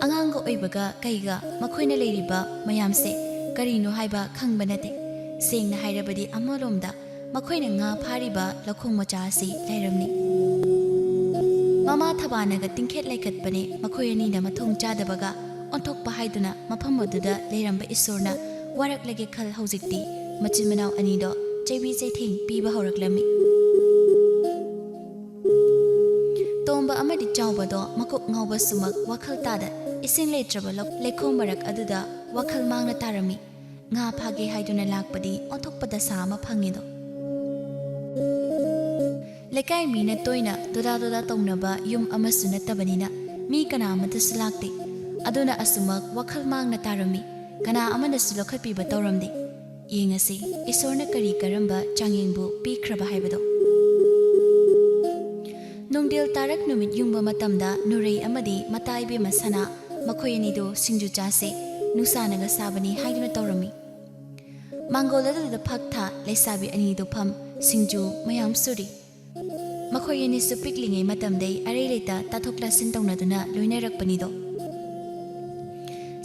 ꯑꯉꯥꯡꯒ ꯑꯣꯏꯕꯒ ꯀꯩꯒ ꯃꯈꯣꯏꯅ ꯂꯩꯔꯤꯕ ꯃꯌꯥꯝꯁꯦ ꯀꯔꯤꯅꯣ ꯍꯥꯏꯕ ꯈꯪꯕ ꯅꯠꯇꯦ꯫ ꯁꯦꯡꯅ ꯍꯥꯏꯔꯕꯗꯤ ꯑꯃꯔꯣꯝꯗ ꯃꯈꯣꯏꯅ ꯉꯥ ꯐꯥꯔꯤꯕ ꯂꯧꯈꯣꯡ ꯃꯆꯥ ꯑꯁꯤ ꯂꯩꯔꯝꯅꯤ꯫ ꯃꯃꯥ ꯊꯕꯥꯅꯒ ꯇꯤꯡꯈꯦꯠ ꯂꯩꯈꯠꯄꯅꯦ ꯃꯈꯣꯏ ꯑꯅꯤꯅ ꯃꯊꯣꯡ ꯆꯥꯗꯕꯒ ꯑꯣꯟꯊꯣꯛꯄ ꯍꯥꯏꯗꯨꯅ ꯃꯐꯝ ꯑꯗꯨꯗ ꯂꯩꯔꯝꯕ ꯏꯁꯣꯔꯅ ꯋꯥꯔꯛꯂꯒꯦ ꯈꯜ ꯍꯧꯖꯤꯛꯇꯤ ꯃꯆꯤꯟ ꯃꯅꯥꯎ ꯑꯅꯤꯗꯣ ꯆꯩꯕꯤ ꯆꯩꯊꯦꯡ ꯄꯤꯕ ꯍꯧꯔꯛꯂꯝꯃꯤ꯫ ꯇꯣꯝꯕ ꯑꯃꯗꯤ ꯆꯥꯎꯕꯗꯣ ꯃꯀꯣꯛ ꯉꯥꯎꯕ ꯁꯨꯃꯛ ꯋꯥꯈꯜ ꯇꯥꯗ ꯏꯁꯤꯡ ꯂꯩꯇ꯭ꯔꯕ ꯂꯧ-, ꯂꯩꯈꯣꯝ ꯃꯔꯛ ꯑꯗꯨꯗ ꯋꯥꯈꯜ ꯃꯥꯡꯅ ꯇꯥꯔꯝꯃꯤ꯫ ꯉꯥ ꯐꯥꯒꯦ ꯍꯥꯏꯗꯨꯅ ꯂꯥꯛꯄꯗꯤ ꯑꯣꯟꯊꯣꯛꯄ ꯗꯁꯥ ꯑꯃ ꯐꯪꯉꯤꯗꯣ꯫ ꯂꯩꯀꯥꯏ ꯃꯤꯅ ꯇꯣꯏꯅ ꯗꯣꯗꯥ ꯗꯣꯗꯥ ꯇꯧꯅꯕ ꯌꯨꯝ ꯑꯃꯁꯨ ꯅꯠꯇꯕꯅꯤꯅ ꯃꯤ ꯀꯅꯥ ꯑꯃꯠꯇꯁꯨ ꯂꯥꯛꯇꯦ꯫ ꯑꯗꯨꯅ ꯑꯁꯨꯃꯛ ꯋꯥꯈꯜ ꯃꯥꯡꯅ ꯇꯥꯔꯝꯃꯤ꯫ ꯀꯅꯥ ꯑꯃꯅꯁꯨ ꯂꯧꯈꯠꯄꯤꯕ ꯇꯧꯔꯝꯗꯦ꯫ ꯌꯦꯡꯉꯁꯤ ꯏꯁꯣꯔꯅ ꯀꯔꯤ ꯀꯔꯝꯕ ꯆꯥꯡꯌꯦꯡꯕꯨ ꯄꯤꯈ꯭ꯔꯕ ꯍꯥꯏꯕꯗꯣ꯫ ꯅꯨꯡꯗꯤꯜ ꯇꯥꯔꯛ ꯅꯨꯃꯤꯠ ꯌꯨꯡꯕ ꯃꯇꯝꯗ ꯅꯨꯔꯩ ꯑꯃꯗꯤ ꯃꯇꯥ ꯏꯕꯦꯝꯃ ꯁꯅꯥ ꯃꯈꯣꯏ ꯑꯅꯤꯗꯨ ꯁꯤꯡꯖꯨ ꯆꯥꯁꯦ, ꯅꯨꯡꯁꯥꯅꯒ ꯁꯥꯕꯅꯤ ꯍꯥꯏꯗꯨꯅ ꯇꯧꯔꯝꯃꯤ꯫ ꯃꯥꯡꯒꯣꯜ ꯑꯗꯨꯗ ꯐꯛ ꯊꯥ ꯂꯩꯁꯥꯕꯤ ꯑꯅꯤꯗꯨ ꯐꯝ ꯁꯤꯡꯖꯨ ꯃꯌꯥꯝ ꯁꯨꯔꯤ꯫ ꯃꯈꯣꯏ ꯑꯅꯤꯁꯨ ꯄꯤꯛꯂꯤꯉꯩ ꯃꯇꯝꯗꯩ ꯑꯔꯩ ꯂꯩꯇ ꯇꯥꯊꯣꯛ ꯇꯥꯁꯤꯟ ꯇꯧꯅꯗꯨꯅ ꯂꯣꯏꯅꯔꯛꯄꯅꯤꯗꯣ꯫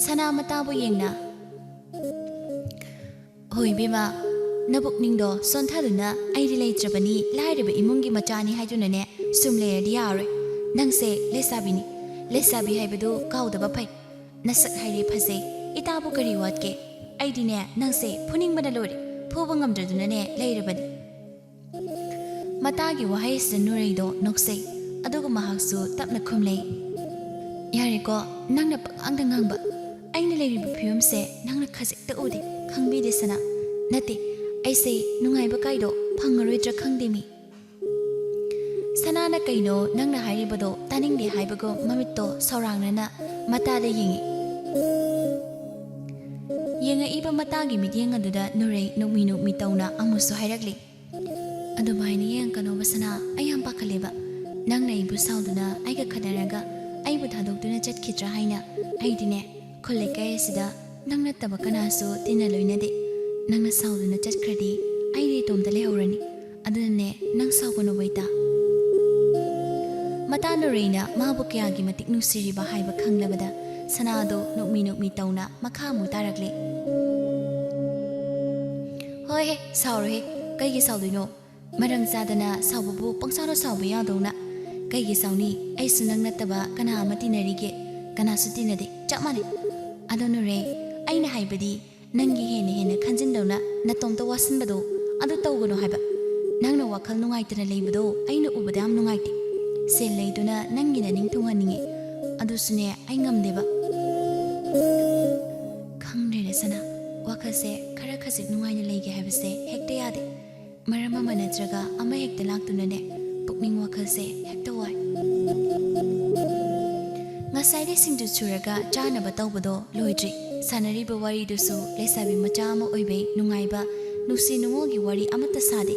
ꯁꯅꯥ ꯃꯇꯥꯕꯨ ꯌꯦꯡꯅ, "ꯍꯣꯏ ꯏꯕꯦꯝꯃ, ꯅꯕꯨꯛꯅꯤꯡꯗꯣ ꯁꯣꯟꯊꯗꯨꯅ ꯑꯩꯗꯤ ꯂꯩꯇ꯭ꯔꯕꯅꯤ, ꯂꯥꯏꯔꯕ ꯏꯃꯨꯡꯒꯤ ꯃꯆꯥꯅꯤ ꯍꯥꯏꯗꯨꯅꯅꯦ ꯁꯨꯝ ꯂꯩꯔꯗꯤ ꯌꯥꯔꯣꯏ꯫ ꯅꯪꯁꯦ ꯂꯩꯁꯥꯕꯤꯅꯤ, ꯂꯩꯁꯥꯕꯤ ꯍꯥꯏꯕꯗꯨ ꯀꯥꯎꯗꯕ ꯐꯩ꯫ ꯅꯁꯛ ꯍꯥꯏꯔꯦ ꯐꯖꯩ, ꯏꯇꯥꯕꯨ ꯀꯔꯤ ꯋꯥꯠꯀꯦ? ꯑꯩꯗꯤꯅꯦ ꯅꯪꯁꯦ ꯐꯨꯅꯤꯡꯕꯅ ꯂꯣꯏꯔꯦ, ꯐꯨꯕ ꯉꯝꯗ꯭ꯔꯗꯨꯅꯅꯦ ꯂꯩꯔꯕꯅꯤ꯫" ꯃꯇꯥꯒꯤ ꯋꯥꯍꯩꯁꯤꯗ ꯅꯨꯔꯩꯗꯣ ꯅꯣꯛꯆꯩ꯫ ꯑꯗꯨꯒ ꯃꯍꯥꯛꯁꯨ ꯇꯞꯅ ꯈꯨꯝꯂꯦ꯫ "ꯌꯥꯔꯦꯀꯣ, ꯅꯪꯅ ꯄꯉꯥꯡꯗ ꯉꯥꯡꯕ꯫ ꯑꯩꯅ ꯂꯩꯔꯤꯕ ꯐꯤꯕꯝꯁꯦ ꯅꯪꯅ ꯈꯖꯤꯛꯇ ꯎꯗꯦ, ꯈꯪꯕꯤꯗꯦ ꯁꯅꯥ꯫ ꯅꯠꯇꯦ, ꯑꯩꯁꯦ ꯅꯨꯡꯉꯥꯏꯕ ꯀꯥꯏꯗꯣ ꯐꯪꯉꯔꯣꯏꯗ꯭ꯔꯥ ꯈꯪꯗꯦ ꯃꯤ꯫" ꯁꯅꯥꯅ ꯀꯩꯅꯣ ꯅꯪꯅ ꯍꯥꯏꯔꯤꯕꯗꯣ ꯇꯥꯅꯤꯡꯗꯦ ꯍꯥꯏꯕꯒꯨꯝ ꯃꯃꯤꯠꯇꯣ ꯁꯧꯔꯥꯡꯅꯅ ꯃꯇꯥꯗ ꯌꯦꯡꯉꯤ꯫ ꯌꯦꯡꯉꯛꯏꯕ ꯃꯇꯥꯒꯤ ꯃꯤꯠꯌꯦꯡ ꯑꯗꯨꯗ ꯅꯨꯔꯩ ꯅꯣꯛꯃꯤ ꯅꯣꯛꯃꯤ ꯇꯧꯅ ꯑꯃꯨꯛꯁꯨ ꯍꯥꯏꯔꯛꯂꯤ꯫ "ꯑꯗꯨꯃꯥꯏꯅ ꯌꯦꯡꯉꯛꯀꯅꯣꯕ ꯁꯅꯥ, ꯑꯩ ꯌꯥꯝ ꯄꯥꯈꯠꯂꯦꯕ꯫ ꯅꯪꯅ ꯑꯩꯕꯨ ꯁꯥꯎꯗꯨꯅ ꯑꯩꯒ ꯈꯠꯅꯔꯒ ꯑꯩꯕꯨ ꯊꯥꯗꯣꯛꯇꯨꯅ ꯆꯠꯈꯤꯗ꯭ꯔꯥ ꯍꯥꯏꯅ꯫ ꯑꯩꯗꯤꯅꯦ, ꯈꯨꯜ ꯂꯩꯀꯥꯏ ꯑꯁꯤꯗ ꯅꯪ ꯅꯠꯇꯕ ꯀꯅꯥꯁꯨ ꯇꯤꯟꯅ ꯂꯣꯏꯅꯗꯦ꯫ ꯅꯪꯅ ꯁꯥꯎꯗꯨꯅ ꯆꯠꯈ꯭ꯔꯗꯤ ꯑꯩꯗꯤ ꯏꯇꯣꯝꯇ ꯂꯩꯍꯧꯔꯅꯤ꯫ ꯑꯗꯨꯅꯅꯦ, ꯅꯪ ꯁꯥꯎꯒꯅꯨ ꯕꯩꯇꯥ꯫" ꯃꯇꯥ ꯅꯨꯔꯩꯅ ꯃꯥꯕꯨ ꯀꯌꯥꯒꯤ ꯃꯇꯤꯛ ꯅꯨꯡꯁꯤꯔꯤꯕ ꯍꯥꯏꯕ ꯈꯪꯂꯕꯗ ꯁꯅꯥꯗꯣ ꯅꯣꯛꯃꯤ ꯅꯣꯛꯃꯤ ꯇꯧꯅ ꯃꯈꯥ ꯑꯃꯨꯛ ꯇꯥꯔꯛꯂꯦ꯫ "ꯍꯣꯏꯍꯦ, ꯁꯥꯎꯔꯣꯍꯦ꯫ ꯀꯩꯒꯤ ꯁꯥꯎꯗꯣꯏꯅꯣ? ꯃꯔꯝ ꯆꯥꯗꯅ ꯁꯥꯎꯕꯕꯨ ꯄꯪꯁꯥꯎꯗ ꯁꯥꯎꯕ ꯌꯥꯗꯧꯅ꯫ ꯀꯩꯒꯤ ꯁꯥꯎꯅꯤ? ꯑꯩꯁꯨ ꯅꯪ ꯅꯠꯇꯕ ꯀꯅꯥ ꯑꯃ ꯇꯤꯟꯅꯔꯤꯒꯦ? ꯀꯅꯥꯁꯨ ꯇꯤꯟꯅꯗꯦ, ꯆꯞ ꯃꯥꯟꯅꯩ꯫ ꯑꯗꯣ ꯅꯨꯔꯩ, ꯑꯩꯅ ꯍꯥꯏꯕꯗꯤ ꯅꯪꯒꯤ ꯍꯦꯟꯅ ꯍꯦꯟꯅ ꯈꯟꯖꯤꯟꯗꯧꯅ ꯅꯇꯣꯝꯇ ꯋꯥꯁꯤꯟꯕꯗꯣ ꯑꯗꯨ ꯇꯧꯒꯅꯨ ꯍꯥꯏꯕ꯫ ꯅꯪꯅ ꯋꯥꯈꯜ ꯅꯨꯡꯉꯥꯏꯇꯅ ꯂꯩꯕꯗꯣ ꯑꯩꯅ ꯎꯕꯗ ꯌꯥꯝ ꯅꯨꯡꯉꯥꯏꯇꯦ꯫ ꯁꯦꯜ ꯂꯩꯗꯨꯅ ꯅꯪꯒꯤ ꯅꯅꯤꯡ ꯊꯨꯡꯍꯟꯅꯤꯡꯉꯤ꯫ ꯑꯗꯨꯁꯨꯅꯦ, ꯑꯩ ꯉꯝꯗꯦꯕ꯫" "ꯈꯪꯗ꯭ꯔꯦꯅꯦ ꯁꯅꯥ, ꯋꯥꯈꯜꯁꯦ ꯈꯔ ꯈꯖꯤꯛ ꯅꯨꯡꯉꯥꯏꯅ ꯂꯩꯒꯦ ꯍꯥꯏꯕꯁꯦ ꯍꯦꯛꯇ ꯌꯥꯗꯦ꯫ ꯃꯔꯝ ꯑꯃ ꯅꯠꯇ꯭ꯔꯒ ꯑꯃ ꯍꯦꯛꯇ ꯂꯥꯛꯇꯨꯅꯅꯦ, ꯄꯨꯛꯅꯤꯡ ꯋꯥꯈꯜꯁꯦ ꯍꯦꯛꯇ ꯋꯥꯏ꯫" ꯉꯁꯥꯏꯗꯤ ꯁꯤꯡꯖꯨ ꯁꯨꯔꯒ ꯆꯥꯅꯕ ꯇꯧꯕꯗꯣ ꯂꯣꯏꯗ꯭ꯔꯤ꯫ ꯁꯥꯟꯅꯔꯤꯕ ꯋꯥꯔꯤꯗꯨꯁꯨ ꯂꯩꯁꯥꯕꯤ ꯃꯆꯥ ꯑꯃ ꯑꯣꯏꯕꯩ ꯅꯨꯡꯉꯥꯏꯕ, ꯅꯨꯡꯁꯤ ꯅꯨꯡꯉꯣꯜꯒꯤ ꯋꯥꯔꯤ ꯑꯃꯠꯇ ꯁꯥꯗꯦ꯫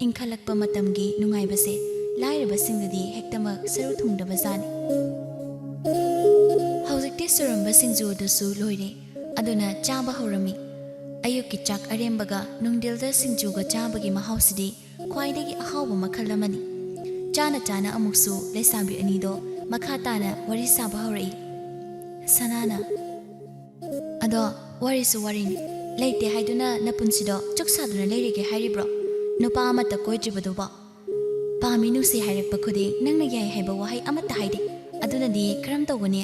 ꯏꯪꯈꯠꯂꯛꯄ ꯃꯇꯝꯒꯤ ꯅꯨꯡꯉꯥꯏꯕꯁꯦ ꯂꯥꯏꯔꯕꯁꯤꯡꯗꯗꯤ ꯍꯦꯛꯇꯃꯛ ꯁꯔꯨ ꯊꯨꯡꯗꯕꯖꯥꯠꯅꯤ꯫ ꯍꯧꯖꯤꯛꯇꯤ ꯁꯨꯔꯝꯕ ꯁꯤꯡꯖꯨ ꯑꯗꯨꯁꯨ ꯂꯣꯏꯔꯦ꯫ ꯑꯗꯨꯅ ꯆꯥꯕ ꯍꯧꯔꯝꯃꯤ꯫ ꯑꯌꯨꯛꯀꯤ ꯆꯥꯛ ꯑꯔꯦꯝꯕꯒ ꯅꯨꯡꯊꯤꯜꯗ ꯁꯤꯡꯖꯨꯒ ꯆꯥꯕꯒꯤ ꯃꯍꯥꯎꯁꯤꯗꯤ ꯈ꯭ꯋꯥꯏꯗꯒꯤ ꯑꯍꯥꯎꯕ ꯃꯈꯜ ꯑꯃꯅꯤ꯫ ꯆꯥꯅ ꯆꯥꯅ ꯑꯃꯨꯛꯁꯨ ꯂꯩꯁꯥꯕꯤ ꯑꯅꯤꯗꯣ ꯃꯈꯥ ꯇꯥꯅ ꯋꯥꯔꯤ ꯁꯥꯕ ꯍꯧꯔꯛꯏ꯫ ꯁꯅꯥꯅ, "ꯑꯗꯣ ꯋꯥꯔꯤꯁꯨ ꯋꯥꯔꯤꯅꯤ, ꯂꯩꯇꯦ ꯍꯥꯏꯗꯨꯅ ꯅꯄꯨꯟꯁꯤꯗꯣ ꯆꯨꯛ ꯁꯥꯗꯨꯅ ꯂꯩꯔꯒꯦ ꯍꯥꯏꯔꯤꯕ꯭ꯔꯣ? ꯅꯨꯄꯥ ꯑꯃꯠꯇ ꯀꯣꯏꯗ꯭ꯔꯤꯕꯗꯨꯕꯣ? ꯄꯥꯝꯃꯤ ꯅꯨꯡꯁꯤ ꯍꯥꯏꯔꯛꯄ ꯈꯨꯗꯤꯡ ꯅꯪꯅ ꯌꯥꯏ ꯍꯥꯏꯕ ꯋꯥꯍꯩ ꯑꯃꯠꯇ ꯍꯥꯏꯗꯦ꯫ ꯑꯗꯨꯅꯗꯤ ꯀꯔꯝ ꯇꯧꯒꯅꯤ?"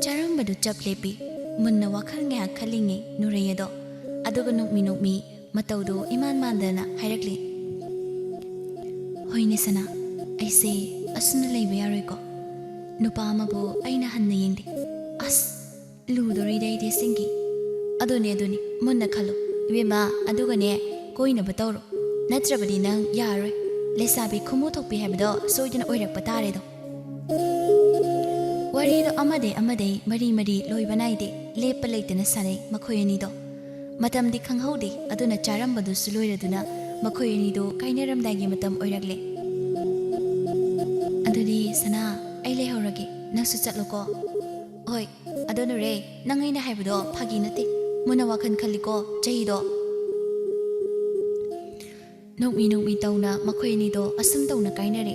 ꯆꯥꯔꯝꯕꯗꯨ ꯆꯞ ꯂꯦꯞꯄꯤ꯫ ꯃꯨꯟꯅ ꯋꯥꯈꯜ ꯉꯥꯏꯍꯥꯛ ꯈꯜꯂꯤꯉꯩ ꯅꯨꯔꯩ ꯑꯗꯣ꯫ ꯑꯗꯨꯒ ꯅꯣꯛꯃꯤ ꯅꯣꯛꯃꯤ ꯃꯇꯧꯗꯨ ꯏꯃꯥꯟ ꯃꯥꯟꯗꯅ ꯍꯥꯏꯔꯛꯂꯤ꯫ ꯍꯣꯏꯅꯦ ꯁꯅꯥ, ꯑꯩꯁꯦ ꯑꯁꯨꯝꯅ ꯂꯩꯕ ꯌꯥꯔꯣꯏꯀꯣ꯫ ꯅꯨꯄꯥ ꯑꯃꯕꯨ ꯑꯩꯅ ꯍꯟꯅ ꯌꯦꯡꯗꯦ꯫ ꯑꯁ, ꯂꯨꯗꯣꯔꯤꯗ ꯑꯩꯗꯤ ꯑꯁꯦꯡꯒꯤ꯫ ꯑꯗꯨꯅꯦ, ꯑꯗꯨꯅꯦ, ꯃꯨꯟꯅ ꯈꯜꯂꯣ꯫ ꯏꯕꯦꯝꯃ, ꯑꯗꯨꯒꯅꯦ, ꯀꯣꯏꯅꯕ ꯇꯧꯔꯣ꯫ ꯅꯠꯇ꯭ꯔꯕꯗꯤ ꯅꯪ ꯌꯥꯔꯔꯣꯏ꯫ ꯂꯩꯁꯥꯕꯤ ꯈꯨꯃꯨ ꯊꯣꯛꯄꯤ ꯍꯥꯏꯕꯗꯣ ꯁꯣꯏꯗꯅ ꯑꯣꯏꯔꯛꯄ ꯇꯥꯔꯦꯗꯣ꯫ ꯋꯥꯔꯤꯗꯣ ꯑꯃꯗꯩ ꯑꯃꯗꯩ ꯃꯔꯤ ꯃꯔꯤ ꯂꯣꯏꯕ ꯅꯥꯏꯗꯦ, ꯂꯦꯞꯄ ꯂꯩꯇꯅ ꯁꯥꯟꯅꯩ ꯃꯈꯣꯏ ꯑꯅꯤꯗꯣ꯫ ꯃꯇꯝꯗꯤ ꯈꯪꯍꯧꯗꯦ, ꯑꯗꯨꯅ ꯆꯥꯔꯝꯕꯗꯨꯁꯨ ꯂꯣꯏꯔꯗꯨꯅ ꯃꯈꯣꯏ ꯑꯅꯤꯗꯣ ꯀꯥꯏꯅꯔꯝꯗꯥꯏꯒꯤ ꯃꯇꯝ ꯑꯣꯏꯔꯛꯂꯦ꯫ ꯑꯗꯨꯗꯤ ꯁꯅꯥ, ꯑꯩ ꯂꯩꯍꯧꯔꯒꯦ, ꯅꯪꯁꯨ ꯆꯠꯂꯣꯀꯣ꯫ ꯍꯣꯏ, ꯑꯗꯣ ꯅꯨꯔꯦ, ꯅꯪ ꯑꯩꯅ ꯍꯥꯏꯕꯗꯣ ꯐꯥꯒꯤ ꯅꯠꯇꯦ꯫ ꯃꯨꯟꯅ ꯋꯥꯈꯜ ꯈꯜꯂꯤꯀꯣ, ꯆꯍꯤꯗꯣ꯫ ꯅꯣꯛꯃꯤ ꯅꯣꯛꯃꯤ ꯇꯧꯅ ꯃꯈꯣꯏ ꯑꯅꯤꯗꯣ ꯑꯁꯨꯝ ꯇꯧꯅ ꯀꯥꯏꯅꯔꯦ,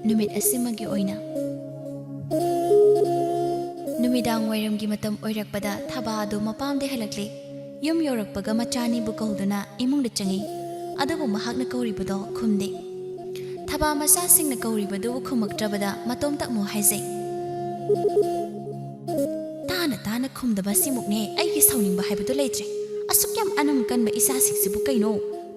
ꯅꯨꯃꯤꯠ ꯑꯁꯤꯃꯒꯤ ꯑꯣꯏꯅ꯫ ꯅꯨꯃꯤꯗꯥꯡ ꯋꯥꯏꯔꯝꯒꯤ ꯃꯇꯝ ꯑꯣꯏꯔꯛꯄꯗ ꯊꯕꯥ ꯑꯗꯨ ꯃꯄꯥꯝꯗ ꯍꯜꯂꯛꯂꯦ꯫ ꯌꯨꯝ ꯌꯧꯔꯛꯄꯒ ꯃꯆꯥꯅꯤꯕꯨ ꯀꯧꯗꯨꯅ ꯏꯃꯨꯡꯗ ꯆꯪꯉꯤ꯫ ꯑꯗꯨꯕꯨ ꯃꯍꯥꯛꯅ ꯀꯧꯔꯤꯕꯗꯣ ꯈꯨꯝꯗꯦ꯫ ꯊꯕꯥ ꯃꯆꯥꯁꯤꯡꯅ ꯀꯧꯔꯤꯕꯗꯨꯕꯨ ꯈꯨꯝꯃꯛꯇ꯭ꯔꯕꯗ ꯃꯇꯣꯝꯇ ꯑꯃꯨꯛ ꯍꯥꯏꯖꯩ꯫ ꯇꯥꯅ ꯇꯥꯅ ꯈꯨꯝꯗꯕ ꯑꯁꯤꯃꯨꯛꯅꯦ ꯑꯩꯒꯤ ꯁꯥꯎꯅꯤꯡꯕ ꯍꯥꯏꯕꯗꯨ ꯂꯩꯇ꯭ꯔꯦ꯫ ꯑꯁꯨꯛ ꯌꯥꯝ ꯑꯅꯝ ꯀꯟꯕ ꯏꯆꯥꯁꯤꯡꯁꯤꯕꯨ ꯀꯩꯅꯣ?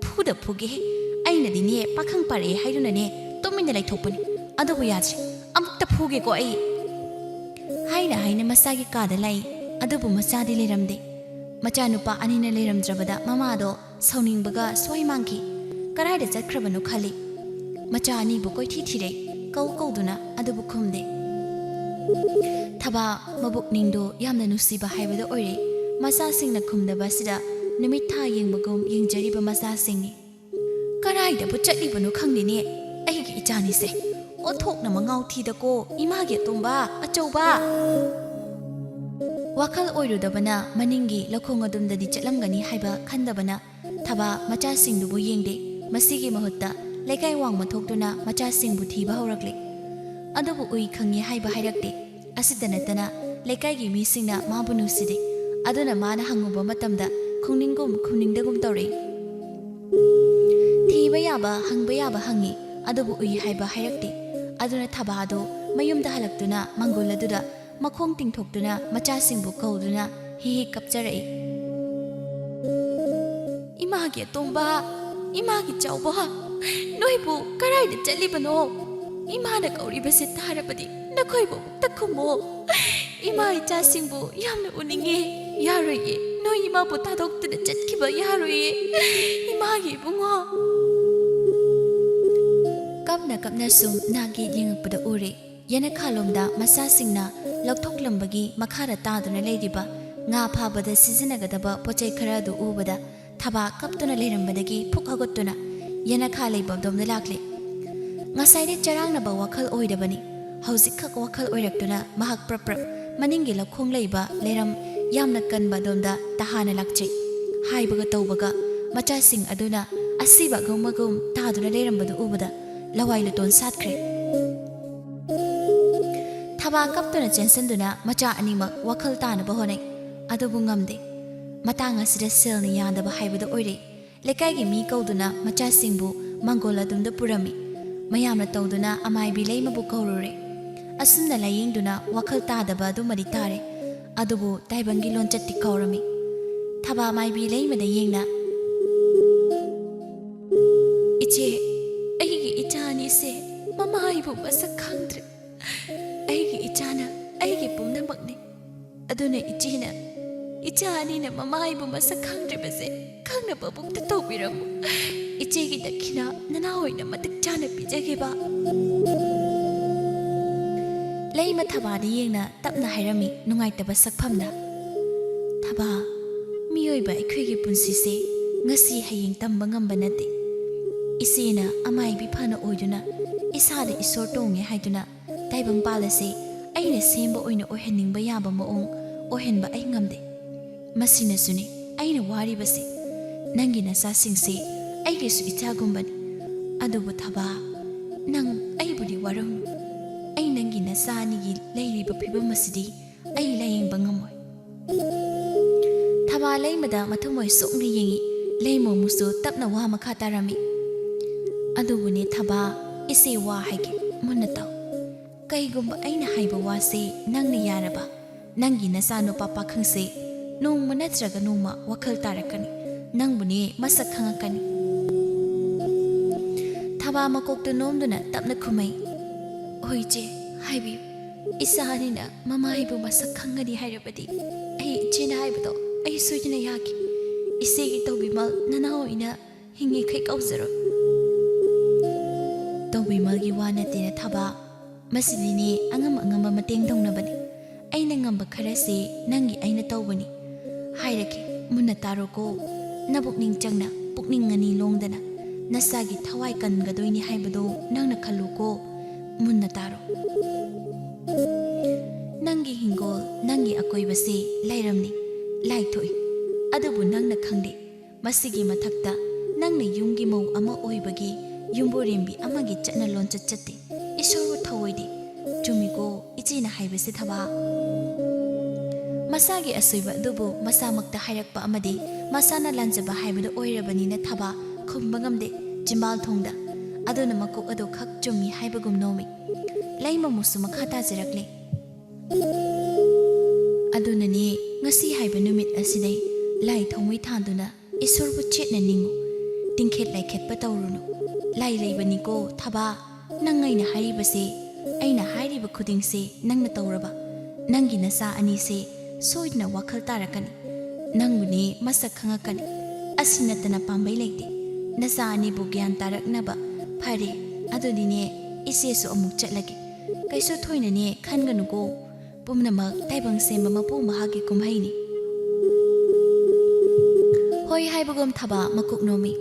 ꯐꯨꯗ ꯐꯨꯒꯦꯍꯦ꯫ ꯑꯩꯅꯗꯤꯅꯦ ꯄꯥꯈꯪ ꯄꯥꯔꯛꯑꯦ ꯍꯥꯏꯗꯨꯅꯅꯦ ꯇꯨꯃꯤꯟꯅ ꯂꯩꯊꯣꯛꯄꯅꯤ꯫ ꯑꯗꯨꯕꯨ ꯌꯥꯗ꯭ꯔꯦ꯫ ꯑꯃꯨꯛꯇ ꯐꯨꯒꯦꯀꯣ ꯑꯩ꯫ ꯍꯥꯏꯅ ꯍꯥꯏꯅ ꯃꯆꯥꯒꯤ ꯀꯥꯗ ꯂꯥꯛꯏ꯫ ꯑꯗꯨꯕꯨ ꯃꯆꯥꯗꯤ ꯂꯩꯔꯝꯗꯦ꯫ ꯃꯆꯥꯅꯨꯄꯥ ꯑꯅꯤꯅ ꯂꯩꯔꯝꯗ꯭ꯔꯕꯗ ꯃꯃꯥꯗꯣ ꯁꯥꯎꯅꯤꯡꯕꯒ ꯁ꯭ꯋꯥꯏ ꯃꯥꯡꯈꯤ꯫ ꯀꯗꯥꯏꯗ ꯆꯠꯈ꯭ꯔꯕꯅꯣ ꯈꯜꯂꯤ꯫ ꯃꯆꯥ ꯑꯅꯤꯕꯨ ꯀꯣꯏꯊꯤ ꯊꯤꯔꯦ, ꯀꯧ ꯀꯧꯗꯨꯅ, ꯑꯗꯨꯕꯨ ꯈꯨꯝꯗꯦ꯫ ꯊꯕꯥ ꯃꯕꯨꯛꯅꯤꯡꯗꯣ ꯌꯥꯝꯅ ꯅꯨꯡꯁꯤꯕ ꯍꯥꯏꯕꯗꯨ ꯑꯣꯏꯔꯦ꯫ ꯃꯆꯥꯁꯤꯡꯅ ꯈꯨꯝꯗꯕ ꯑꯁꯤꯗ ꯅꯨꯃꯤꯠ ꯊꯥ ꯌꯦꯡꯕꯒꯨꯝ ꯌꯦꯡꯖꯔꯤꯕ ꯃꯆꯥꯁꯤꯡꯅꯤ꯫ ꯀꯗꯥꯏꯗꯕꯨ ꯆꯠꯂꯤꯕꯅꯣ ꯈꯪꯗꯦꯅꯦ ꯑꯩꯒꯤ ꯏꯆꯥꯅꯤꯁꯦ꯫ ꯑꯣꯟꯊꯣꯛꯅ ꯃꯉꯥꯎ ꯊꯤꯗꯀꯣ, ꯏꯃꯥꯒꯤ ꯑꯇꯣꯝꯕ ꯑꯆꯧꯕ꯫ ꯋꯥꯈꯜ ꯑꯣꯏꯔꯨꯗꯕꯅ ꯃꯅꯤꯡꯒꯤ ꯂꯧꯈꯣꯡ ꯑꯗꯨꯝꯗꯗꯤ ꯆꯠꯂꯝꯒꯅꯤ ꯍꯥꯏꯕ ꯈꯟꯗꯕꯅ ꯊꯕꯥ ꯃꯆꯥꯁꯤꯡꯗꯨꯕꯨ ꯌꯦꯡꯗꯦ꯫ ꯃꯁꯤꯒꯤ ꯃꯍꯨꯠꯇ ꯂꯩꯀꯥꯏ ꯋꯥꯡꯃ ꯊꯣꯛꯇꯨꯅ ꯃꯆꯥꯁꯤꯡꯕꯨ ꯊꯤꯕ ꯍꯧꯔꯛꯂꯦ꯫ ꯑꯗꯨꯕꯨ ꯎꯏ ꯈꯪꯉꯤ ꯍꯥꯏꯕ ꯍꯥꯏꯔꯛꯇꯦ꯫ ꯑꯁꯤꯇ ꯅꯠꯇꯅ ꯂꯩꯀꯥꯏꯒꯤ ꯃꯤꯁꯤꯡꯅ ꯃꯥꯕꯨ ꯅꯨꯡꯁꯤꯗꯦ꯫ ꯑꯗꯨꯅ ꯃꯥꯅ ꯍꯪꯉꯨꯕ ꯃꯇꯝꯗ ꯈꯨꯝꯅꯤꯡꯒꯨꯝ ꯈꯨꯝꯅꯤꯡꯗꯒꯨꯝ ꯇꯧꯔꯛꯏ꯫ ꯊꯤꯕ ꯌꯥꯕ, ꯍꯪꯕ ꯌꯥꯕ ꯍꯪꯉꯤ, ꯑꯗꯨꯕꯨ ꯎꯏ ꯍꯥꯏꯕ ꯍꯥꯏꯔꯛꯇꯦ꯫ ꯑꯗꯨꯅ ꯊꯕꯥꯗꯨ ꯃꯌꯨꯝꯗ ꯍꯜꯂꯛꯇꯨꯅ ꯃꯪꯒꯣꯜ ꯑꯗꯨꯗ ꯃꯈꯣꯡ ꯇꯤꯡꯊꯣꯛꯇꯨꯅ ꯃꯆꯥꯁꯤꯡꯕꯨ ꯀꯧꯗꯨꯅ ꯍꯤ ꯍꯤ ꯀꯞꯆꯔꯛꯏ꯫ "ꯏꯃꯥꯒꯤ ꯑꯇꯣꯝꯕ, ꯏꯃꯥꯒꯤ ꯆꯥꯎꯕ, ꯅꯣꯏꯕꯨ ꯀꯗꯥꯏꯗ ꯆꯠꯂꯤꯕꯅꯣ? ꯏꯃꯥꯅ ꯀꯧꯔꯤꯕꯁꯦ ꯇꯥꯔꯕꯗꯤ ꯅꯈꯣꯏꯕꯨ ꯑꯃꯨꯛꯇ ꯈꯨꯝꯃꯣ꯫ ꯏꯃꯥ ꯏꯆꯥꯁꯤꯡꯕꯨ ꯌꯥꯝꯅ ꯎꯅꯤꯡꯉꯦ꯫ ꯌꯥꯔꯣꯏꯌꯦ, ꯅꯣꯏ ꯏꯃꯥꯕꯨ ꯊꯥꯗꯣꯛꯇꯨꯅ ꯆꯠꯈꯤꯕ ꯌꯥꯔꯣꯏꯌꯦ, ꯏꯃꯥꯒꯤ ꯏꯕꯨꯡꯉꯣ꯫ ꯀꯞꯅ ꯀꯞꯅ ꯁꯨꯝ ꯅꯥꯒꯦ ꯌꯦꯡꯉꯛꯄꯗ ꯎꯔꯦ꯫ ꯌꯦꯅꯈꯥꯂꯣꯝꯗ ꯃꯆꯥꯁꯤꯡꯅ ꯂꯧꯊꯣꯛꯂꯝꯕꯒꯤ ꯃꯈꯥꯗ ꯇꯥꯗꯨꯅ ꯂꯩꯔꯤꯕ ꯉꯥ ꯐꯥꯕꯗ ꯁꯤꯖꯤꯟꯅꯒꯗꯕ ꯄꯣꯠꯆꯩ ꯈꯔ ꯑꯗꯨ ꯎꯕꯗ ꯊꯕꯥ ꯀꯞꯇꯨꯅ ꯂꯩꯔꯝꯕꯗꯒꯤ ꯐꯨꯛ ꯍꯧꯒꯠꯇꯨꯅ ꯌꯦꯅꯈꯥ ꯂꯩꯕ ꯑꯗꯣꯝꯗ ꯂꯥꯛꯂꯦ꯫ ꯉꯁꯥꯏꯗꯤ ꯆꯔꯥꯡꯅꯕ ꯋꯥꯈꯜ ꯑꯣꯏꯔꯕꯅꯤ꯫ ꯍꯧꯖꯤꯛꯈꯛ ꯋꯥꯈꯜ ꯑꯣꯏꯔꯛꯇꯨꯅ ꯃꯍꯥꯛ ꯄ꯭ꯔꯞ ꯄ꯭ꯔꯞ ꯃꯅꯤꯡꯒꯤ ꯂꯧꯈꯣꯡ ꯂꯩꯕ ꯂꯩꯔꯝ ꯌꯥꯝꯅ ꯀꯟꯕ ꯑꯗꯣꯝꯗ ꯇꯍꯥꯅ ꯂꯥꯛꯆꯩ꯫ ꯍꯥꯏꯕꯒ ꯇꯧꯕꯒ ꯃꯆꯥꯁꯤꯡ ꯑꯗꯨꯅ ꯑꯁꯤꯕ ꯑꯒꯨꯝ ꯑꯒꯨꯝ ꯇꯥꯗꯨꯅ ꯂꯩꯔꯝꯕꯗꯨ ꯎꯕꯗ ꯂꯋꯥꯏ ꯂꯨꯇꯣꯟ ꯁꯥꯠꯈ꯭ꯔꯦ꯫ ꯊꯕꯥ ꯀꯞꯇꯨꯅ ꯆꯦꯟꯁꯤꯟꯗꯨꯅ ꯃꯆꯥ ꯑꯅꯤꯃꯛ ꯋꯥꯈꯜ ꯇꯥꯅꯕ ꯍꯣꯠꯅꯩ, ꯑꯗꯨꯕꯨ ꯉꯝꯗꯦ꯫ ꯃꯇꯥꯡ ꯑꯁꯤꯗ ꯁꯦꯜꯅ ꯌꯥꯗꯕ ꯍꯥꯏꯕꯗꯨ ꯑꯣꯏꯔꯦ꯫ ꯂꯩꯀꯥꯏꯒꯤ ꯃꯤ ꯀꯧꯗꯨꯅ ꯃꯆꯥꯁꯤꯡꯕꯨ ꯃꯪꯒꯣꯜ ꯑꯗꯨꯝꯗ ꯄꯨꯔꯝꯃꯤ꯫ ꯃꯌꯥꯝꯅ ꯇꯧꯗꯨꯅ ꯑꯃꯥꯏꯕꯤ ꯂꯩꯃꯕꯨ ꯀꯧꯔꯨꯔꯦ꯫ ꯑꯁꯨꯝꯅ ꯂꯥꯌꯦꯡꯗꯨꯅ ꯋꯥꯈꯜ ꯇꯥꯗꯕ ꯑꯗꯨꯃꯗꯤ ꯇꯥꯔꯦ, ꯑꯗꯨꯕꯨ ꯇꯥꯏꯕꯪꯒꯤ ꯂꯣꯟꯆꯠꯇꯤ ꯀꯥꯎꯔꯝꯃꯤ꯫ ꯊꯕꯥ ꯃꯥꯏꯕꯤ ꯂꯩꯃꯗ ꯌꯦꯡꯅ, "ꯏꯆꯦ, ꯑꯩꯒꯤ ꯏꯆꯥ ꯑꯅꯤꯁꯦ ꯃꯃꯥ ꯑꯩꯕꯨ ꯃꯁꯛ ꯈꯪꯗ꯭ꯔꯦ꯫ ꯑꯩꯒꯤ ꯏꯆꯥꯅ ꯑꯩꯒꯤ ꯄꯨꯝꯅꯃꯛꯅꯤ꯫ ꯑꯗꯨꯅ ꯏꯆꯦꯅ, ꯏꯆꯥ ꯑꯅꯤꯅ ꯃꯃꯥ ꯑꯩꯕꯨ ꯃꯁꯛ ꯈꯪꯗ꯭ꯔꯤꯕꯁꯦ ꯈꯪꯅꯕ ꯑꯃꯨꯛꯇ ꯇꯧꯕꯤꯔꯝꯃꯨ꯫ ꯏꯆꯦꯒꯤ ꯗꯈꯤꯅꯥ ꯅꯅꯥꯎ ꯑꯣꯏꯅ ꯃꯇꯤꯛ ꯆꯥꯅ ꯄꯤꯖꯒꯦꯕ꯫" ꯂꯩꯃ ꯊꯕꯥꯗ ꯌꯦꯡꯅ ꯇꯞꯅ ꯍꯥꯏꯔꯝꯃꯤ ꯅꯨꯡꯉꯥꯏꯇꯕ ꯁꯛꯐꯝꯗ, "ꯊꯕꯥ, ꯃꯤꯑꯣꯏꯕ ꯑꯩꯈꯣꯏꯒꯤ ꯄꯨꯟꯁꯤꯁꯦ ꯉꯁꯤ ꯍꯌꯦꯡ ꯇꯝꯕ ꯉꯝꯕ ꯅꯠꯇꯦ꯫ ꯏꯆꯦꯅ ꯑꯃꯥꯏꯕꯤ ꯐꯅ ꯑꯣꯏꯗꯨꯅ ꯏꯁꯥꯗ ꯏꯁꯣꯔ ꯇꯣꯡꯉꯦ ꯍꯥꯏꯗꯨꯅ ꯇꯥꯏꯕꯪꯄꯥꯜ ꯑꯁꯤ ꯑꯩꯅ ꯁꯦꯝꯕ ꯑꯣꯏꯅ ꯑꯣꯏꯍꯟꯅꯤꯡꯕ ꯌꯥꯕ ꯃꯑꯣꯡ ꯑꯣꯏꯍꯟꯕ ꯑꯩ ꯉꯝꯗꯦ꯫ ꯃꯁꯤꯅꯁꯨꯅꯤ ꯑꯩꯅ ꯋꯥꯔꯤꯕꯁꯤ꯫ ꯅꯪꯒꯤ ꯅꯆꯥꯁꯤꯡꯁꯤ ꯑꯩꯒꯤꯁꯨ ꯏꯆꯥꯒꯨꯝꯕꯅꯤ꯫ ꯑꯗꯨꯕꯨ ꯊꯕꯥ, ꯅꯪ ꯑꯩꯕꯨꯗꯤ ꯋꯥꯔꯧꯅꯨ꯫ ꯑꯩ ꯅꯪꯒꯤ ꯅꯆꯥ ꯑꯅꯤꯒꯤ ꯂꯩꯔꯤꯕ ꯐꯤꯕꯝ ꯑꯁꯤꯗꯤ ꯑꯩ ꯂꯥꯌꯦꯡꯕ ꯉꯝꯃꯣꯏ꯫" ꯊꯕꯥ ꯂꯩꯃꯗ ꯃꯊꯃꯣꯏ ꯁꯣꯛꯅ ꯌꯦꯡꯉꯤ꯫ ꯂꯩꯃ ꯑꯃꯨꯛꯁꯨ ꯇꯞꯅ ꯋꯥ ꯃꯈꯥ ꯇꯥꯔꯝꯃꯤ, "ꯑꯗꯨꯕꯨꯅꯦ ꯊꯕꯥ, ꯏꯆꯦ ꯋꯥ ꯍꯥꯏꯒꯦ, ꯃꯨꯟꯅ ꯇꯥꯎ꯫ ꯀꯩꯒꯨꯝꯕ ꯑꯩꯅ ꯍꯥꯏꯕ ꯋꯥꯁꯦ ꯅꯪꯅ ꯌꯥꯔꯕ, ꯅꯪꯒꯤ ꯅꯆꯥꯅꯨꯄꯥ ꯄꯥꯈꯪꯁꯦ ꯅꯣꯡꯃ ꯅꯠꯇ꯭ꯔꯒ ꯅꯣꯡꯃ ꯋꯥꯈꯜ ꯇꯥꯔꯛꯀꯅꯤ, ꯅꯪꯕꯨꯅꯦ ꯃꯁꯛ ꯈꯪꯉꯛꯀꯅꯤ꯫" ꯃꯥ ꯃꯀꯣꯛꯇꯨ ꯅꯣꯝꯗꯨꯅ ꯇꯞꯅ ꯈꯨꯝꯃꯩ, "ꯍꯣꯏ ꯏꯆꯦ, ꯍꯥꯏꯕꯤꯌꯨ꯫ ꯏꯆꯥ ꯑꯅꯤꯅ ꯃꯃꯥ ꯑꯩꯕꯨ ꯃꯁꯛ ꯈꯪꯒꯅꯤ ꯍꯥꯏꯔꯕꯗꯤ ꯑꯩ ꯏꯆꯦꯅ ꯍꯥꯏꯕꯗꯣ ꯑꯩ ꯁꯣꯏꯗꯅ ꯌꯥꯈꯤ꯫ ꯏꯆꯦꯒꯤ ꯇꯧꯕꯤꯃꯜ ꯅꯅꯥꯎ ꯑꯣꯏꯅ ꯍꯤꯡꯉꯤꯈꯩ ꯀꯧꯖꯔꯣ꯫" "ꯇꯧꯕꯤꯃꯜꯒꯤ ꯋꯥ ꯅꯠꯇꯦꯅ ꯊꯕꯥ, ꯃꯁꯤꯗꯤꯅꯦ ꯑꯉꯝ ꯑꯉꯝꯕ ꯃꯇꯦꯡ ꯇꯧꯅꯕꯅꯤ꯫ ꯑꯩꯅ ꯉꯝꯕ ꯈꯔꯁꯦ ꯅꯪꯒꯤ ꯑꯩꯅ ꯇꯧꯕꯅꯤ꯫ ꯍꯥꯏꯔꯒꯦ, ꯃꯨꯟꯅ ꯇꯥꯔꯣꯀꯣ꯫ ꯅꯕꯨꯛꯅꯤꯡ ꯆꯪꯅ, ꯄꯨꯛꯅꯤꯡ ꯑꯅꯤ ꯂꯣꯡꯗꯅ, ꯅꯁꯥꯒꯤ ꯊꯋꯥꯏ ꯀꯟꯒꯗꯣꯏꯅꯤ ꯍꯥꯏꯕꯗꯣ ꯅꯪꯅ ꯈꯜꯂꯨꯀꯣ꯫ ꯃꯨꯟꯅ ꯇꯥꯔꯣ꯫ ꯅꯪꯒꯤ ꯍꯤꯡꯒꯣꯜ, ꯅꯪꯒꯤ ꯑꯀꯣꯏꯕꯁꯦ ꯂꯩꯔꯝꯅꯤ, ꯂꯥꯏꯊꯣꯛꯏ꯫ ꯑꯗꯨꯕꯨ ꯅꯪꯅ ꯈꯪꯗꯦ, ꯃꯁꯤꯒꯤ ꯃꯊꯛꯇ ꯅꯪꯅ ꯌꯨꯝꯒꯤ ꯃꯧ ꯑꯃ ꯑꯣꯏꯕꯒꯤ ꯌꯨꯝꯕꯨꯔꯦꯝꯕꯤ ꯑꯃꯒꯤ ꯆꯠꯅ ꯂꯣꯟꯆꯠ ꯆꯠꯇꯦ꯫ ꯏꯁꯣꯔꯕꯨ ꯊꯧꯑꯣꯏꯗꯦ꯫ ꯆꯨꯝꯃꯤꯀꯣ ꯏꯆꯦꯅ ꯍꯥꯏꯕꯁꯦ ꯊꯕꯥ?" ꯃꯁꯥꯒꯤ ꯑꯁꯣꯏꯕ ꯑꯗꯨꯕꯨ ꯃꯁꯥꯃꯛꯇ ꯍꯥꯏꯔꯛꯄ ꯑꯃꯗꯤ ꯃꯁꯥꯅ ꯂꯥꯟꯖꯕ ꯍꯥꯏꯕꯗꯨ ꯑꯣꯏꯔꯕꯅꯤꯅ ꯊꯕꯥ ꯈꯨꯝꯕ ꯉꯝꯗꯦ꯫ ꯆꯤꯝꯕꯥꯜ ꯊꯣꯡꯗ ꯑꯗꯨꯅ ꯃꯀꯣꯛ ꯑꯗꯨ ꯈꯛ ꯆꯨꯝꯃꯤ ꯍꯥꯏꯕꯒꯨꯝ ꯅꯣꯝꯃꯤ꯫ ꯂꯩꯃ ꯑꯃꯨꯛꯁꯨ ꯃꯈꯥ ꯇꯥꯖꯔꯛꯂꯦ꯫ "ꯑꯗꯨꯅꯅꯦ, ꯉꯁꯤ ꯍꯥꯏꯕ ꯅꯨꯃꯤꯠ ꯑꯁꯤꯗꯩ ꯂꯥꯏ ꯊꯥꯎꯃꯩ ꯊꯥꯟꯗꯨꯅ ꯏꯁꯣꯔꯕꯨ ꯆꯦꯠꯅ ꯅꯤꯡꯉꯨ꯫ ꯇꯤꯡꯈꯦꯠ ꯂꯥꯏꯈꯦꯠꯄ ꯇꯧꯔꯨꯅꯨ꯫ ꯂꯥꯏ ꯂꯩꯕꯅꯤꯀꯣ ꯊꯕꯥ꯫ ꯅꯪ ꯑꯩꯅ ꯍꯥꯏꯔꯤꯕꯁꯦ, ꯑꯩꯅ ꯍꯥꯏꯔꯤꯕ ꯈꯨꯗꯤꯡꯁꯦ ꯅꯪꯅ ꯇꯧꯔꯕ꯫ ꯅꯪꯒꯤ ꯅꯆꯥ ꯑꯅꯤꯁꯦ ꯁꯣꯏꯗꯅ ꯋꯥꯈꯜ ꯇꯥꯔꯛꯀꯅꯤ꯫ ꯅꯪꯕꯨꯅꯦ ꯃꯁꯛ ꯈꯪꯉꯛꯀꯅꯤ꯫ ꯑꯁꯤ ꯅꯠꯇꯅ ꯄꯥꯝꯕꯩ ꯂꯩꯇꯦ꯫ ꯅꯆꯥ ꯑꯅꯤꯕꯨ ꯒ꯭ꯌꯥꯟ ꯇꯥꯔꯛꯅꯕ꯫ ꯐꯔꯦ, ꯑꯗꯨꯗꯤꯅꯦ, ꯏꯆꯦꯁꯨ ꯑꯃꯨꯛ ꯆꯠꯂꯒꯦ꯫ ꯀꯩꯁꯨ ꯊꯣꯏꯅꯅꯦ ꯈꯟꯒꯅꯨꯀꯣ꯫ ꯄꯨꯝꯅꯃꯛ ꯇꯥꯏꯕꯪ ꯁꯦꯝꯕ ꯃꯄꯨ ꯃꯍꯥꯛꯀꯤ ꯀꯨꯝꯍꯩꯅꯤ꯫" ꯍꯣꯏ ꯍꯥꯏꯕꯒꯨꯝ ꯊꯕꯥ ꯃꯀꯣꯛ ꯅꯣꯝꯃꯤ꯫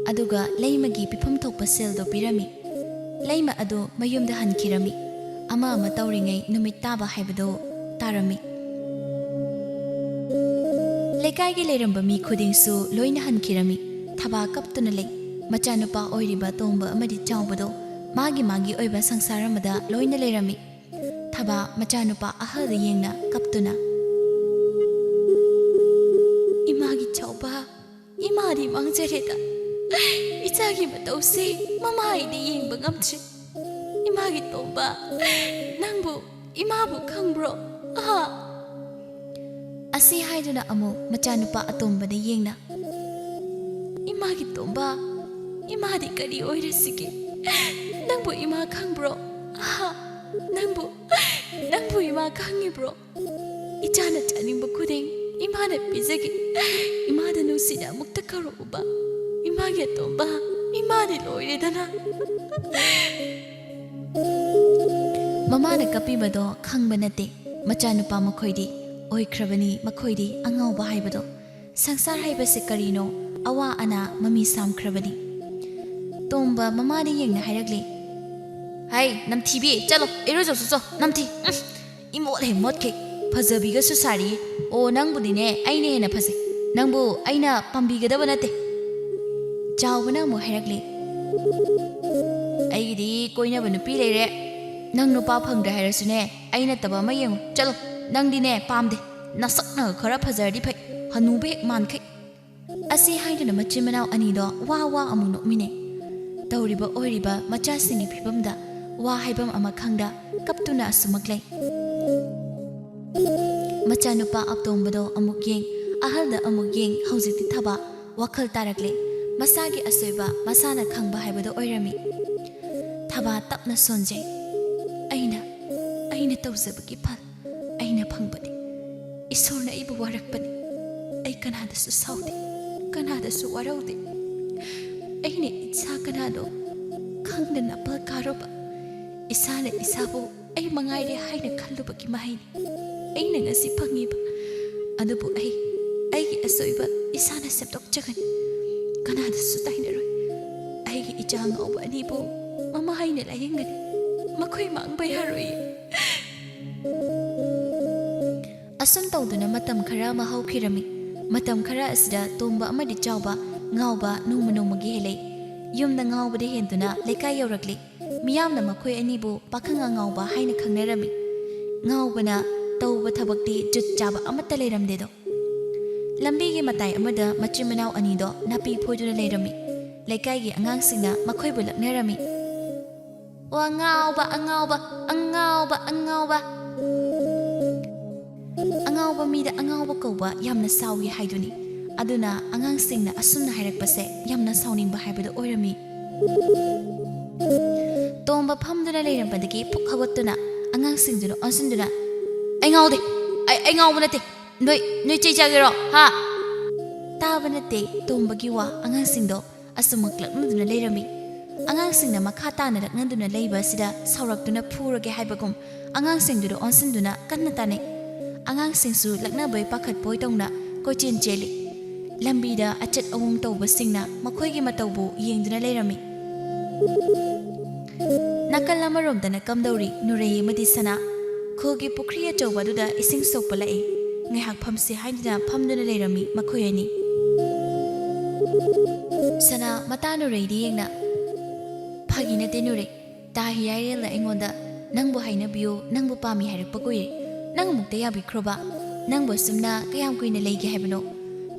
ꯑꯗꯨꯒ ꯂꯩꯃꯒꯤ ꯄꯤꯐꯝ ꯊꯣꯛꯄ ꯁꯦꯜꯗꯣ ꯄꯤꯔꯝꯃꯤ꯫ ꯂꯩꯃ ꯑꯗꯨ ꯃꯌꯨꯝꯗ ꯍꯟꯈꯤꯔꯝꯃꯤ꯫ ꯑꯃ ꯑꯃ ꯇꯧꯔꯤꯉꯩ ꯅꯨꯃꯤꯠ ꯇꯥꯕ ꯍꯥꯏꯕꯗꯣ ꯇꯥꯔꯝꯃꯤ꯫ ꯂꯩꯀꯥꯏꯒꯤ ꯂꯩꯔꯝꯕ ꯃꯤ ꯈꯨꯗꯤꯡꯁꯨ ꯂꯣꯏꯅ ꯍꯟꯈꯤꯔꯝꯃꯤ꯫ ꯊꯕꯥ ꯀꯞꯇꯨꯅ ꯂꯩ꯫ ꯃꯆꯥꯅꯨꯄꯥ ꯑꯣꯏꯔꯤꯕ ꯑꯇꯣꯝꯕ ꯑꯃꯗꯤ ꯆꯥꯎꯕꯗꯣ ꯃꯥꯒꯤ ꯃꯥꯒꯤ ꯑꯣꯏꯕ ꯁꯪꯁꯥꯔ ꯑꯃꯗ ꯂꯣꯏꯅ ꯂꯩꯔꯝꯃꯤ꯫ ꯊꯕꯥ ꯃꯆꯥꯅꯨꯄꯥ ꯑꯍꯜꯗ ꯌꯦꯡꯅ ꯀꯞꯇꯨꯅ, "ꯏꯃꯥꯒꯤ ꯆꯥꯎꯕ, ꯏꯃꯥꯗꯤ ꯃꯥꯡꯖꯔꯦꯗ꯫ ꯏꯆꯥꯒꯤ ꯃꯇꯧꯁꯦ ꯃꯃꯥ ꯑꯩꯗꯤ ꯌꯦꯡꯕ ꯉꯝꯗ꯭ꯔꯦ꯫ ꯏꯃꯥꯒꯤ ꯇꯣꯝꯕ, ꯅꯪꯕꯨ ꯏꯃꯥꯕꯨ ꯈꯪꯕ꯭ꯔꯣ? ꯑꯍꯥ!" ꯑꯁꯤ ꯍꯥꯏꯗꯨꯅ ꯑꯃꯨꯛ ꯃꯆꯥꯅꯨꯄꯥ ꯑꯇꯣꯝꯕꯗ ꯌꯦꯡꯅ, "ꯏꯃꯥꯒꯤ ꯇꯣꯝꯕ, ꯏꯃꯥꯗꯤ ꯀꯔꯤ ꯑꯣꯏꯔꯁꯤꯒꯦ? ꯅꯪꯕꯨ ꯏꯃꯥ ꯈꯪꯕ꯭ꯔꯣ? ꯍꯥ? ꯅꯪꯕꯨ, ꯅꯪꯕꯨ ꯏꯃꯥ ꯈꯪꯉꯤꯕ꯭ꯔꯣ? ꯏꯆꯥꯅ ꯆꯥꯅꯤꯡꯕ ꯈꯨꯗꯤꯡ ꯏꯃꯥꯅ ꯄꯤꯖꯒꯦ꯫ ꯏꯃꯥꯗ ꯅꯨꯡꯁꯤꯅ ꯑꯃꯨꯛꯇ ꯀꯧꯔꯛꯎꯕ꯫ ꯏꯃꯥꯒꯤ ꯑꯇꯣꯝꯕ, ꯏꯃꯥꯗꯤ ꯂꯣꯏꯔꯦꯗꯅ꯫ ꯃꯃꯥꯅ ꯀꯞꯄꯤꯕꯗꯣ ꯈꯪꯕ ꯅꯠꯇꯦ꯫ ꯃꯆꯥꯅꯨꯄꯥ ꯃꯈꯣꯏꯗꯤ ꯑꯣꯏꯈ꯭ꯔꯕꯅꯤ, ꯃꯈꯣꯏꯗꯤ ꯑꯉꯥꯎꯕ ꯍꯥꯏꯕꯗꯣ꯫ ꯁꯪꯁꯥꯔ ꯍꯥꯏꯕꯁꯦ ꯀꯔꯤꯅꯣ? ꯑꯋꯥ ꯑꯅꯥ ꯃꯃꯤ ꯁꯥꯝꯈ꯭ꯔꯕꯅꯤ꯫ ꯇꯣꯝꯕ ꯃꯃꯥꯗ ꯌꯦꯡꯅ ꯍꯥꯏꯔꯛꯂꯤ, "ꯍꯩ, ꯅꯝꯊꯤꯕꯤ, ꯆꯠꯂꯣ, ꯏꯔꯨꯖꯧ ꯆꯠꯆꯣ, ꯅꯝꯊꯤ꯫ ꯎꯝ, ꯏꯃꯣꯠ ꯍꯦꯛ ꯃꯣꯠꯈꯩ, ꯐꯖꯕꯤꯒꯁꯨ ꯁꯥꯔꯤ꯫ ꯑꯣ, ꯅꯪꯕꯨꯗꯤꯅꯦ, ꯑꯩꯅ ꯍꯦꯟꯅ ꯐꯖꯩ꯫ ꯅꯪꯕꯨ ꯑꯩꯅ ꯄꯥꯝꯕꯤꯒꯗꯕ ꯅꯠꯇꯦ꯫" ꯆꯥꯎꯕꯅ ꯑꯃꯨꯛ ꯍꯥꯏꯔꯛꯂꯤ, "ꯑꯩꯒꯤꯗꯤ ꯀꯣꯏꯅꯕ ꯅꯨꯄꯤ ꯂꯩꯔꯦ꯫ ꯅꯪ ꯅꯨꯄꯥ ꯐꯪꯗ꯭ꯔꯦ ꯍꯥꯏꯔꯁꯨꯅꯦ, ꯑꯩ ꯅꯠꯇꯕ ꯑꯃ ꯌꯦꯡꯉꯨ꯫ ꯆꯠꯂꯣ, ꯅꯪꯗꯤꯅꯦ ꯄꯥꯝꯗꯦ꯫ ꯅꯁꯛꯅꯒ ꯈꯔ ꯐꯖꯔꯗꯤ ꯐꯩ, ꯍꯅꯨꯕ ꯍꯦꯛ ꯃꯥꯟꯈꯩ꯫" ꯑꯁꯤ ꯍꯥꯏꯗꯨꯅ ꯃꯆꯤꯟ ꯃꯅꯥꯎ ꯑꯅꯤꯗꯣ ꯋꯥ ꯋꯥ ꯑꯃꯨꯛ ꯅꯣꯛꯃꯤꯟꯅꯩ꯫ ꯇꯧꯔꯤꯕ ꯑꯣꯏꯔꯤꯕ ꯃꯆꯥꯁꯤꯡꯒꯤ ꯐꯤꯕꯝꯗ ꯋꯥ ꯍꯥꯏꯐꯝ ꯑꯃ ꯈꯪꯗ ꯀꯞꯇꯨꯅ ꯑꯁꯨꯃꯛ ꯂꯩ꯫ ꯃꯆꯥꯅꯨꯄꯥ ꯑꯇꯣꯝꯕꯗꯣ ꯑꯃꯨꯛ ꯌꯦꯡ, ꯑꯍꯜꯗ ꯑꯃꯨꯛ ꯌꯦꯡ, ꯍꯧꯖꯤꯛꯇꯤ ꯊꯕꯥ ꯋꯥꯈꯜ ꯇꯥꯔꯛꯂꯦ꯫ ꯃꯁꯥꯒꯤ ꯑꯁꯣꯏꯕ ꯃꯁꯥꯅ ꯈꯪꯕ ꯍꯥꯏꯕꯗꯣ ꯑꯣꯏꯔꯝꯃꯤ꯫ ꯊꯕꯥ ꯇꯞꯅ ꯁꯣꯟꯖꯩ꯫ "ꯑꯩꯅ, ꯑꯩꯅ ꯇꯧꯖꯕꯒꯤ ꯐꯜ ꯑꯩꯅ ꯐꯪꯕꯅꯤ꯫ ꯏꯁꯣꯔꯅ ꯑꯩꯕꯨ ꯋꯥꯔꯛꯄꯅꯤ꯫ ꯑꯩ ꯀꯅꯥꯗꯁꯨ ꯁꯥꯎꯗꯦ, ꯀꯅꯥꯗꯁꯨ ꯋꯥꯔꯧꯗꯦ꯫ ꯑꯩꯅ ꯏꯁꯥ ꯀꯅꯥꯅꯣ ꯈꯪꯗꯅ ꯅꯥꯄꯜ ꯀꯥꯔꯨꯕ, ꯏꯁꯥꯅ ꯏꯁꯥꯕꯨ ꯑꯩ ꯃꯉꯥꯏꯔꯦ ꯍꯥꯏꯅ ꯈꯜꯂꯨꯕꯒꯤ ꯃꯍꯩꯅꯤ ꯑꯩꯅ ꯉꯁꯤ ꯐꯪꯉꯤꯕ꯫ ꯑꯗꯨꯕꯨ ꯑꯩ, ꯑꯩꯒꯤ ꯑꯁꯣꯏꯕ ꯏꯁꯥꯅ ꯁꯦꯝꯗꯣꯛꯆꯒꯅꯤ꯫ ꯀꯅꯥꯗꯁꯨ ꯇꯥꯏꯅꯔꯣꯏ꯫ ꯑꯩꯒꯤ ꯏꯆꯥ ꯑꯉꯥꯎꯕ ꯑꯅꯤꯕꯨ ꯃꯃꯥ ꯍꯥꯏꯅ ꯂꯥꯌꯦꯡꯒꯅꯤ꯫ ꯃꯈꯣꯏ ꯃꯥꯡꯕ ꯌꯥꯔꯣꯏꯌꯦ꯫" ꯑꯁꯨꯝ ꯇꯧꯗꯨꯅ ꯃꯇꯝ ꯈꯔ ꯑꯃ ꯍꯧꯈꯤꯔꯝꯃꯤ꯫ ꯃꯇꯝ ꯈꯔ ꯑꯁꯤꯗ ꯇꯣꯝꯕ ꯑꯃꯗꯤ ꯆꯥꯎꯕ, ꯉꯥꯎꯕ ꯅꯣꯡꯃ ꯅꯣꯡꯃꯒꯤ ꯍꯦꯜꯂꯛꯏ꯫ ꯌꯨꯝꯗ ꯉꯥꯎꯕꯗꯤ ꯍꯦꯟꯗꯨꯅ ꯂꯩꯀꯥꯏ ꯌꯧꯔꯛꯂꯤ꯫ ꯃꯤꯌꯥꯝꯅ ꯃꯈꯣꯏ ꯑꯅꯤꯕꯨ ꯄꯥꯈꯪ ꯑꯉꯥꯎꯕ ꯍꯥꯏꯅ ꯈꯪꯅꯔꯝꯃꯤ꯫ ꯉꯥꯎꯕꯅ ꯇꯧꯕ ꯊꯕꯛꯇꯤ ꯖꯨꯠ ꯆꯥꯕ ꯑꯃꯠꯇ ꯂꯩꯔꯝꯗꯦꯗꯣ꯫ ꯂꯝꯕꯤꯒꯤ ꯃꯇꯥꯏ ꯑꯃꯗ ꯃꯆꯤꯟ ꯃꯅꯥꯎ ꯑꯅꯤꯗꯣ ꯅꯥꯄꯤ ꯐꯣꯏꯗꯨꯅ ꯂꯩꯔꯝꯃꯤ꯫ ꯂꯩꯀꯥꯏꯒꯤ ꯑꯉꯥꯡꯁꯤꯡꯅ ꯃꯈꯣꯏꯕꯨ ꯂꯛꯅꯔꯝꯃꯤ꯫ "ꯑꯣ, ꯑꯉꯥꯎꯕ, ꯑꯉꯥꯎꯕ, ꯑꯉꯥꯎꯕ, ꯑꯉꯥꯎꯕ꯫ ꯑꯉꯥꯎꯕ ꯃꯤꯗ ꯑꯉꯥꯎꯕ ꯀꯧꯕ ꯌꯥꯝꯅ ꯁꯥꯎꯏ ꯍꯥꯏꯗꯨꯅꯤ꯫ ꯑꯗꯨꯅ ꯑꯉꯥꯡꯁꯤꯡꯅ ꯑꯁꯨꯝꯅ ꯍꯥꯏꯔꯛꯄꯁꯦ ꯌꯥꯝꯅ ꯁꯥꯎꯅꯤꯡꯕ ꯍꯥꯏꯕꯗꯨ ꯑꯣꯏꯔꯝꯃꯤ꯫ ꯇꯣꯝꯕ ꯐꯝꯗꯨꯅ ꯂꯩꯔꯝꯕꯗꯒꯤ ꯐꯨꯛ ꯍꯧꯒꯠꯇꯨꯅ ꯑꯉꯥꯡꯁꯤꯡꯗꯨꯅ ꯑꯣꯟꯁꯤꯟꯗꯨꯅ, "ꯑꯩ ꯉꯥꯎꯗꯦ, ꯑꯩ, ꯑꯩ ꯉꯥꯎꯕ ꯅꯠꯇꯦ, ꯅꯣꯏ, ꯅꯣꯏ ꯆꯩ ꯆꯥꯒꯦꯔꯣ, ꯍꯥ?" ꯇꯥꯕ ꯅꯠꯇꯦ ꯇꯣꯝꯕꯒꯤ ꯋꯥ, ꯑꯉꯥꯡꯁꯤꯡꯗꯣ ꯑꯁꯨꯝꯃꯛ ꯂꯛꯅꯗꯨꯅ ꯂꯩꯔꯝꯃꯤ꯫ ꯑꯉꯥꯡꯁꯤꯡꯅ ꯃꯈꯥ ꯇꯥꯅ ꯂꯛꯅꯗꯨꯅ ꯂꯩꯕ ꯑꯁꯤꯗ ꯁꯥꯎꯔꯛꯇꯨꯅ ꯐꯨꯔꯒꯦ ꯍꯥꯏꯕꯒꯨꯝ ꯑꯉꯥꯡꯁꯤꯡꯗꯨꯗ ꯑꯣꯟꯁꯤꯟꯗꯨꯅ ꯀꯟꯅ ꯇꯥꯅꯩ꯫ ꯑꯉꯥꯡꯁꯤꯡꯁꯨ ꯂꯛꯅꯕꯣꯏ ꯄꯥꯈꯠꯄꯣꯏ ꯇꯧꯅ ꯀꯣꯏꯆꯦꯟ ꯆꯦꯜꯂꯤ꯫ ꯂꯝꯕꯤꯗ ꯑꯆꯠ ꯑꯋꯣꯡ ꯇꯧꯕꯁꯤꯡꯅ ꯃꯈꯣꯏꯒꯤ ꯃꯇꯧꯕꯨ ꯌꯦꯡꯗꯨꯅ ꯂꯩꯔꯝꯃꯤ꯫ ꯅꯥꯀꯜ ꯑꯃꯔꯣꯝꯗꯅ ꯀꯝꯗꯧꯔꯤ ꯅꯨꯔꯩ ꯑꯃꯗꯤ ꯁꯅꯥ꯫ ꯈꯨꯜꯒꯤ ꯄꯨꯈ꯭ꯔꯤ ꯑꯆꯧꯕ ꯑꯗꯨꯗ ꯏꯁꯤꯡ ꯁꯣꯛꯄ ꯂꯥꯛꯏ꯫ ꯉꯥꯏꯍꯥꯛ ꯐꯝꯁꯤ ꯍꯥꯏꯗꯨꯅ ꯐꯝꯗꯨꯅ ꯂꯩꯔꯝꯃꯤ ꯃꯈꯣꯏ ꯑꯅꯤ꯫ ꯁꯅꯥ ꯃꯇꯥ ꯅꯨꯔꯩꯗ ꯌꯦꯡꯅ, "ꯐꯥꯒꯤ ꯅꯠꯇꯦ ꯅꯨꯔꯩ, ꯇꯥ ꯍꯤꯌꯥꯏꯔꯦꯜꯅ ꯑꯩꯉꯣꯟꯗ ꯅꯪꯕꯨ ꯍꯥꯏꯅꯕꯤꯌꯨ, ꯅꯪꯕꯨ ꯄꯥꯝꯃꯤ ꯍꯥꯏꯔꯛꯄ ꯀꯨꯏꯔꯦ꯫ ꯅꯪ ꯑꯃꯨꯛꯇ ꯌꯥꯕꯤꯈ꯭ꯔꯣꯕ꯫ ꯅꯪꯕꯨ ꯑꯁꯨꯝꯅ ꯀꯌꯥꯝ ꯀꯨꯏꯅ ꯂꯩꯒꯦ ꯍꯥꯏꯕꯅꯣ?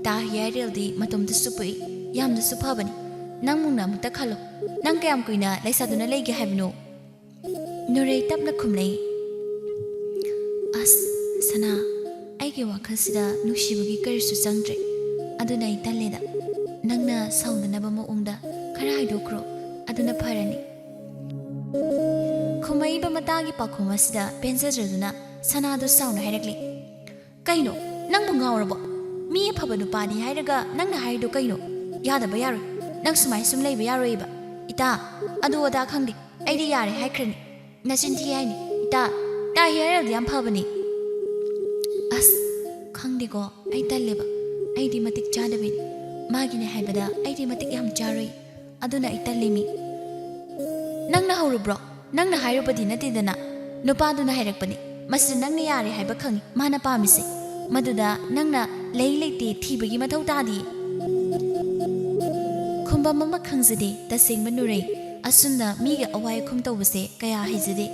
ꯇꯥ ꯍꯤꯌꯥꯏꯔꯦꯜꯗꯤ ꯃꯇꯣꯝꯇꯁꯨ ꯄꯣꯛꯏ, ꯌꯥꯝꯅꯁꯨ ꯐꯕꯅꯤ꯫ ꯅꯪ ꯃꯨꯛꯅ ꯑꯃꯨꯛꯇ ꯈꯜꯂꯣ, ꯅꯪ ꯀꯌꯥꯝ ꯀꯨꯏꯅ ꯂꯩꯁꯥꯗꯨꯅ ꯂꯩꯒꯦ ꯍꯥꯏꯕꯅꯣ?" ꯅꯨꯔꯩ ꯇꯞꯅ ꯈꯨꯝꯂꯛꯏ, "ꯑꯁ, ꯁꯅꯥ, ꯑꯩꯒꯤ ꯋꯥꯈꯜꯁꯤꯗ ꯅꯨꯡꯁꯤꯕꯒꯤ ꯀꯔꯤꯁꯨ ꯆꯪꯗ꯭ꯔꯦ꯫ ꯑꯗꯨꯅ ꯑꯩ ꯇꯜꯂꯦꯗ꯫ ꯅꯪꯅ ꯁꯥꯎꯗꯅꯕ ꯃꯑꯣꯡꯗ ꯈꯔ ꯍꯥꯏꯗꯣꯛꯈ꯭ꯔꯣ, ꯑꯗꯨꯅ ꯐꯔꯅꯤ꯫" ꯈꯨꯝꯃꯛꯏꯕ ꯃꯇꯥꯒꯤ ꯄꯥꯎꯈꯨꯝ ꯑꯁꯤꯗ ꯄꯦꯟꯖꯗ꯭ꯔꯗꯨꯅ ꯁꯅꯥꯗꯨ ꯁꯥꯎꯅ ꯍꯥꯏꯔꯛꯂꯤ, "ꯀꯩꯅꯣ? ꯅꯪꯕꯨ ꯉꯥꯎꯔꯕꯣ? ꯃꯤ ꯑꯐꯕ ꯅꯨꯄꯥꯅꯤ ꯍꯥꯏꯔꯒ ꯅꯪꯅ ꯍꯥꯏꯔꯤꯗꯣ ꯀꯩꯅꯣ? ꯌꯥꯗꯕ ꯌꯥꯔꯣꯏ꯫ ꯅꯪ ꯁꯨꯃꯥꯏꯅ ꯁꯨꯝ ꯂꯩꯕ ꯌꯥꯔꯣꯏꯕ꯫ ꯏꯇꯥ, ꯑꯗꯨ ꯑꯗꯥ ꯈꯪꯗꯦ꯫ ꯑꯩꯗꯤ ꯌꯥꯔꯦ ꯍꯥꯏꯈ꯭ꯔꯅꯤ꯫ ꯅꯆꯤꯟ ꯊꯤ ꯍꯥꯏꯅꯤ꯫ ꯏꯇꯥ, ꯇꯥ ꯍꯤꯌꯥꯏꯔꯦꯜꯗꯤ ꯌꯥꯝ ꯐꯕꯅꯤ꯫" ꯑꯁ, ꯈꯪꯗꯦꯀꯣ꯫ ꯑꯩ ꯇꯜꯂꯦꯕ꯫ ꯑꯩꯗꯤ ꯃꯇꯤꯛ ꯆꯥꯗꯕꯤꯅꯤ꯫ ꯃꯥꯒꯤꯅꯦ ꯍꯥꯏꯕꯗ ꯑꯩꯗꯤ ꯃꯇꯤꯛ ꯌꯥꯝ ꯆꯥꯔꯨꯏ꯫ ꯑꯗꯨꯅ ꯑꯩ ꯇꯜꯂꯤꯃꯤ꯫ "ꯅꯪꯅ ꯍꯧꯔꯨꯕ꯭ꯔꯣ? ꯅꯪꯅ ꯍꯥꯏꯔꯨꯕꯗꯤ ꯅꯠꯇꯦꯗꯅ꯫ ꯅꯨꯄꯥꯗꯨꯅ ꯍꯥꯏꯔꯛꯄꯅꯤ꯫ ꯃꯁꯤꯗ ꯅꯪꯅ ꯌꯥꯔꯦ ꯍꯥꯏꯕ ꯈꯪꯉꯤ꯫ ꯃꯥꯅ ꯄꯥꯝꯃꯤꯁꯦ꯫ ꯃꯗꯨꯗ ꯅꯪꯅ ꯂꯩ ꯂꯩꯇꯦ ꯊꯤꯕꯒꯤ ꯃꯊꯧ ꯇꯥꯗꯤꯌꯦ꯫" ꯈꯨꯝꯕꯝ ꯑꯃ ꯈꯪꯖꯗꯦ ꯇꯁꯦꯡꯕ ꯅꯨꯔꯩ꯫ ꯑꯁꯨꯝꯅ ꯃꯤꯒ ꯑꯋꯥꯏ ꯑꯈꯨꯝ ꯇꯧꯕꯁꯦ ꯀꯌꯥ ꯍꯩꯖꯗꯦ꯫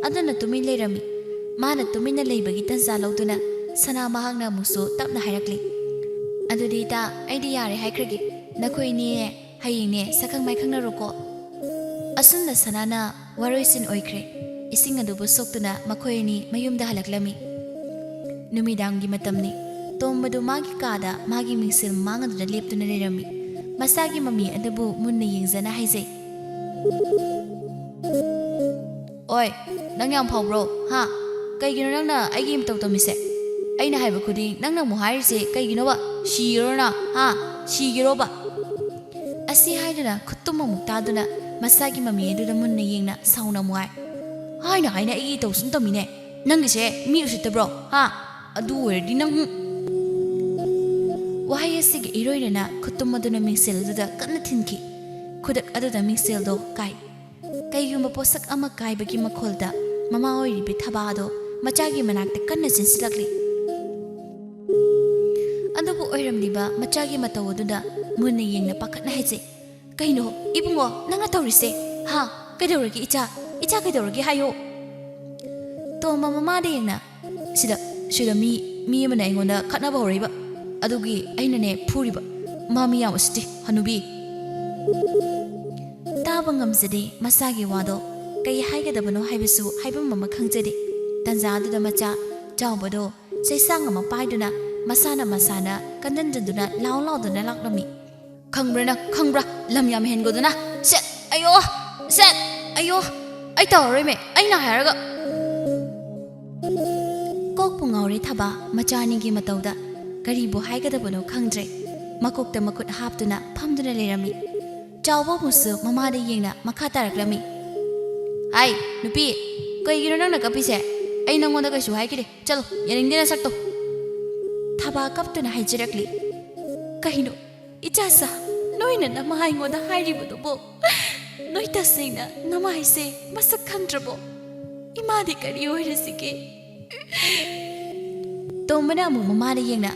ꯑꯗꯨꯅ ꯇꯨꯃꯤꯟ ꯂꯩꯔꯝꯃꯤ꯫ ꯃꯥꯅ ꯇꯨꯃꯤꯟꯅ ꯂꯩꯕꯒꯤ ꯇꯟꯖꯥ ꯂꯧꯗꯨꯅ ꯁꯅꯥ ꯃꯍꯥꯛꯅ ꯑꯃꯨꯛꯁꯨ ꯇꯞꯅ ꯍꯥꯏꯔꯛꯂꯤ, "ꯑꯗꯨꯗꯤ ꯏꯇꯥ, ꯑꯩꯗꯤ ꯌꯥꯔꯦ ꯍꯥꯏꯈ꯭ꯔꯒꯦ꯫ ꯅꯈꯣꯏ ꯑꯅꯤ ꯍꯌꯦꯡꯅꯦ ꯁꯛꯈꯪ ꯃꯥꯏꯈꯪꯅꯔꯣꯀꯣ꯫" ꯑꯁꯨꯝꯅ ꯁꯅꯥꯅ ꯋꯥꯔꯣꯏꯁꯤꯟ ꯑꯣꯏꯈ꯭ꯔꯦ꯫ ꯏꯁꯤꯡ ꯑꯗꯨꯕꯨ ꯁꯣꯛꯇꯨꯅ ꯃꯈꯣꯏ ꯑꯅꯤ ꯃꯌꯨꯝꯗ ꯍꯜꯂꯛꯂꯝꯃꯤ꯫ ꯅꯨꯃꯤꯗꯥꯡꯒꯤ ꯃꯇꯝꯅꯤ꯫ ꯇꯣꯝꯕꯗꯨ ꯃꯥꯒꯤ ꯀꯥꯗ ꯃꯥꯒꯤ ꯃꯤꯡꯁꯦꯜ ꯃꯃꯥꯡ ꯑꯗꯨꯗ ꯂꯦꯞꯇꯨꯅ ꯂꯩꯔꯝꯃꯤ꯫ ꯃꯁꯥꯒꯤ ꯃꯃꯤ ꯑꯗꯨꯕꯨ ꯃꯨꯟꯅ ꯌꯦꯡꯖꯅ ꯍꯥꯏꯖꯩ꯫ "ꯑꯣꯏ, ꯅꯪ ꯌꯥꯝ ꯐꯥꯎꯕ꯭ꯔꯣ? ꯍꯥ? ꯀꯩꯒꯤꯅꯣ ꯅꯪꯅ ꯑꯩꯒꯤ ꯃꯇꯧ ꯇꯝꯃꯤꯁꯦ? ꯑꯩꯅ ꯍꯥꯏꯕ ꯈꯨꯗꯤꯡ ꯅꯪꯅ ꯑꯃꯨꯛ ꯍꯥꯏꯔꯤꯁꯦ ꯀꯩꯒꯤꯅꯣꯕ? ꯁꯤꯒꯦꯔꯣ ꯅꯪ? ꯍꯥ? ꯁꯤꯒꯦꯔꯣꯕ?" ꯑꯁꯤ ꯍꯥꯏꯗꯨꯅ ꯈꯨꯠꯇꯨꯝ ꯑꯃꯨꯛ ꯇꯥꯗꯨꯅ ꯃꯁꯥꯒꯤ ꯃꯃꯤ ꯑꯗꯨꯗ ꯃꯨꯟꯅ ꯌꯦꯡꯅ ꯁꯥꯎꯅ ꯑꯃꯨꯛ ꯍꯥꯏ꯫ "ꯍꯥꯏꯅ ꯍꯥꯏꯅ ꯑꯩꯒꯤ ꯏꯇꯧ ꯁꯨꯝ ꯇꯝꯃꯤꯅꯦ꯫ ꯅꯪꯒꯤꯁꯦ ꯃꯤ ꯎꯁꯤꯠꯇꯕ꯭ꯔꯣ? ꯍꯥ? ꯑꯗꯨ ꯑꯣꯏꯔꯗꯤ ꯅꯪ"꯫ ꯋꯥꯍꯩ ꯑꯁꯤꯒꯤ ꯏꯔꯣꯏꯅꯅ ꯈꯨꯠꯇꯨꯝ ꯑꯗꯨꯅ ꯃꯤꯡꯁꯦꯜ ꯑꯗꯨꯗ ꯀꯟꯅ ꯊꯤꯟꯈꯤ꯫ ꯈꯨꯗꯛ ꯑꯗꯨꯗ ꯃꯤꯡꯁꯦꯜꯗꯣ ꯀꯥꯏ꯫ ꯀꯩꯒꯨꯝꯕ ꯄꯣꯠꯁꯛ ꯑꯃ ꯀꯥꯏꯕꯒꯤ ꯃꯈꯣꯜꯗ ꯃꯃꯥ ꯑꯣꯏꯔꯤꯕꯤ ꯊꯕꯥꯗꯣ ꯃꯆꯥꯒꯤ ꯃꯅꯥꯛꯇ ꯀꯟꯅ ꯆꯦꯟꯁꯤꯜꯂꯛꯂꯤ꯫ ꯑꯗꯨꯕꯨ ꯑꯣꯏꯔꯝꯂꯤꯕ ꯃꯆꯥꯒꯤ ꯃꯇꯧ ꯑꯗꯨꯗ ꯃꯨꯟꯅ ꯌꯦꯡꯅ ꯄꯥꯈꯠꯅ ꯍꯥꯏꯖꯩ, "ꯀꯩꯅꯣ ꯏꯕꯨꯡꯉꯣ ꯅꯪꯅ ꯇꯧꯔꯤꯁꯦ? ꯍꯥ? ꯀꯩꯗꯧꯔꯒꯦ ꯏꯆꯥ? ꯏꯆꯥ ꯀꯩꯗꯧꯔꯒꯦ ꯍꯥꯏꯌꯣ?" ꯇꯣꯝꯕ ꯃꯃꯥꯗ ꯌꯦꯡꯅ, "ꯁꯤꯗ, ꯁꯤꯗ ꯃꯤ, ꯃꯤ ꯑꯃꯅ ꯑꯩꯉꯣꯟꯗ ꯈꯠꯅꯕ ꯍꯧꯔꯛꯏꯕ꯫ ꯑꯗꯨꯒꯤ ꯑꯩꯅꯅꯦ ꯐꯨꯔꯤꯕ꯫ ꯃꯥ ꯃꯤ ꯌꯥꯝ ꯎꯁꯤꯠꯇꯦ, ꯍꯅꯨꯕꯤ꯫" ꯇꯥꯕ ꯉꯝꯖꯗꯦ ꯃꯁꯥꯒꯤ ꯋꯥꯗꯣ꯫ ꯀꯩ ꯍꯥꯏꯒꯗꯕꯅꯣ ꯍꯥꯏꯕꯁꯨ ꯍꯥꯏꯐꯝ ꯑꯃ ꯈꯪꯖꯗꯦ꯫ ꯇꯟꯖꯥ ꯑꯗꯨꯗ ꯃꯆꯥ ꯆꯥꯎꯕꯗꯣ ꯆꯩꯁꯥꯡ ꯑꯃ ꯄꯥꯏꯗꯨꯅ ꯃꯁꯥꯅ ꯃꯁꯥꯅ ꯀꯟꯖꯟꯖꯟꯗꯨꯅ ꯂꯥꯎ ꯂꯥꯎꯗꯨꯅ ꯂꯥꯛꯂꯝꯃꯤ꯫ "ꯈꯪꯕ꯭ꯔꯥ ꯅꯪ? ꯈꯪꯕ꯭ꯔꯥ? ꯂꯝ ꯌꯥꯝ ꯍꯦꯟꯒꯗꯨꯅ꯫ ꯁꯦꯠ! ꯑꯌꯣ! ꯁꯦꯠ! ꯑꯌꯣ! ꯑꯩ ꯇꯧꯔꯔꯣꯏꯃꯦ, ꯑꯩꯅ ꯍꯥꯏꯔꯒ꯫" ꯀꯣꯛꯄꯨ ꯉꯥꯎꯔꯦ ꯊꯕꯥ ꯃꯆꯥ ꯑꯅꯤꯒꯤ ꯃꯇꯧꯗ꯫ ꯀꯔꯤꯕꯨ ꯍꯥꯏꯒꯗꯕꯅꯣ ꯈꯪꯗ꯭ꯔꯦ꯫ ꯃꯀꯣꯛꯇ ꯃꯈꯨꯠ ꯍꯥꯞꯇꯨꯅ ꯐꯝꯗꯨꯅ ꯂꯩꯔꯝꯃꯤ꯫ ꯆꯥꯎꯕ ꯑꯃꯨꯛꯁꯨ ꯃꯃꯥꯗ ꯌꯦꯡꯅ ꯃꯈꯥ ꯇꯥꯔꯛꯂꯝꯃꯤ꯫ "ꯍꯥꯏ, ꯅꯨꯄꯤ, ꯀꯩꯒꯤꯅꯣ ꯅꯪꯅ ꯀꯞꯄꯤꯁꯦ? ꯑꯩ ꯅꯪꯉꯣꯟꯗ ꯀꯩꯁꯨ ꯍꯥꯏꯈꯤꯗꯦ꯫ ꯆꯠꯂꯣ, ꯌꯦꯡꯅꯤꯡꯗꯦ ꯅꯁꯛꯇꯣ꯫" ꯊꯕꯥ ꯀꯞꯇꯨꯅ ꯍꯥꯏꯖꯔꯛꯂꯤ꯫ "ꯀꯩꯅꯣ, ꯏꯆꯥꯁꯥ, ꯅꯣꯏꯅ ꯅꯃꯥ ꯑꯩꯉꯣꯟꯗ ꯍꯥꯏꯔꯤꯕꯗꯨꯕꯨ? ꯅꯣꯏ ꯇꯁꯦꯡꯅ ꯅꯃꯥꯏꯁꯦ ꯃꯁꯛ ꯈꯪꯗ꯭ꯔꯕꯣ? ꯏꯃꯥꯗꯤ ꯀꯔꯤ ꯑꯣꯏꯔꯁꯤꯒꯦ?" ꯇꯣꯝꯕꯅ ꯑꯃꯨꯛ ꯃꯃꯥꯗ ꯌꯦꯡꯅ,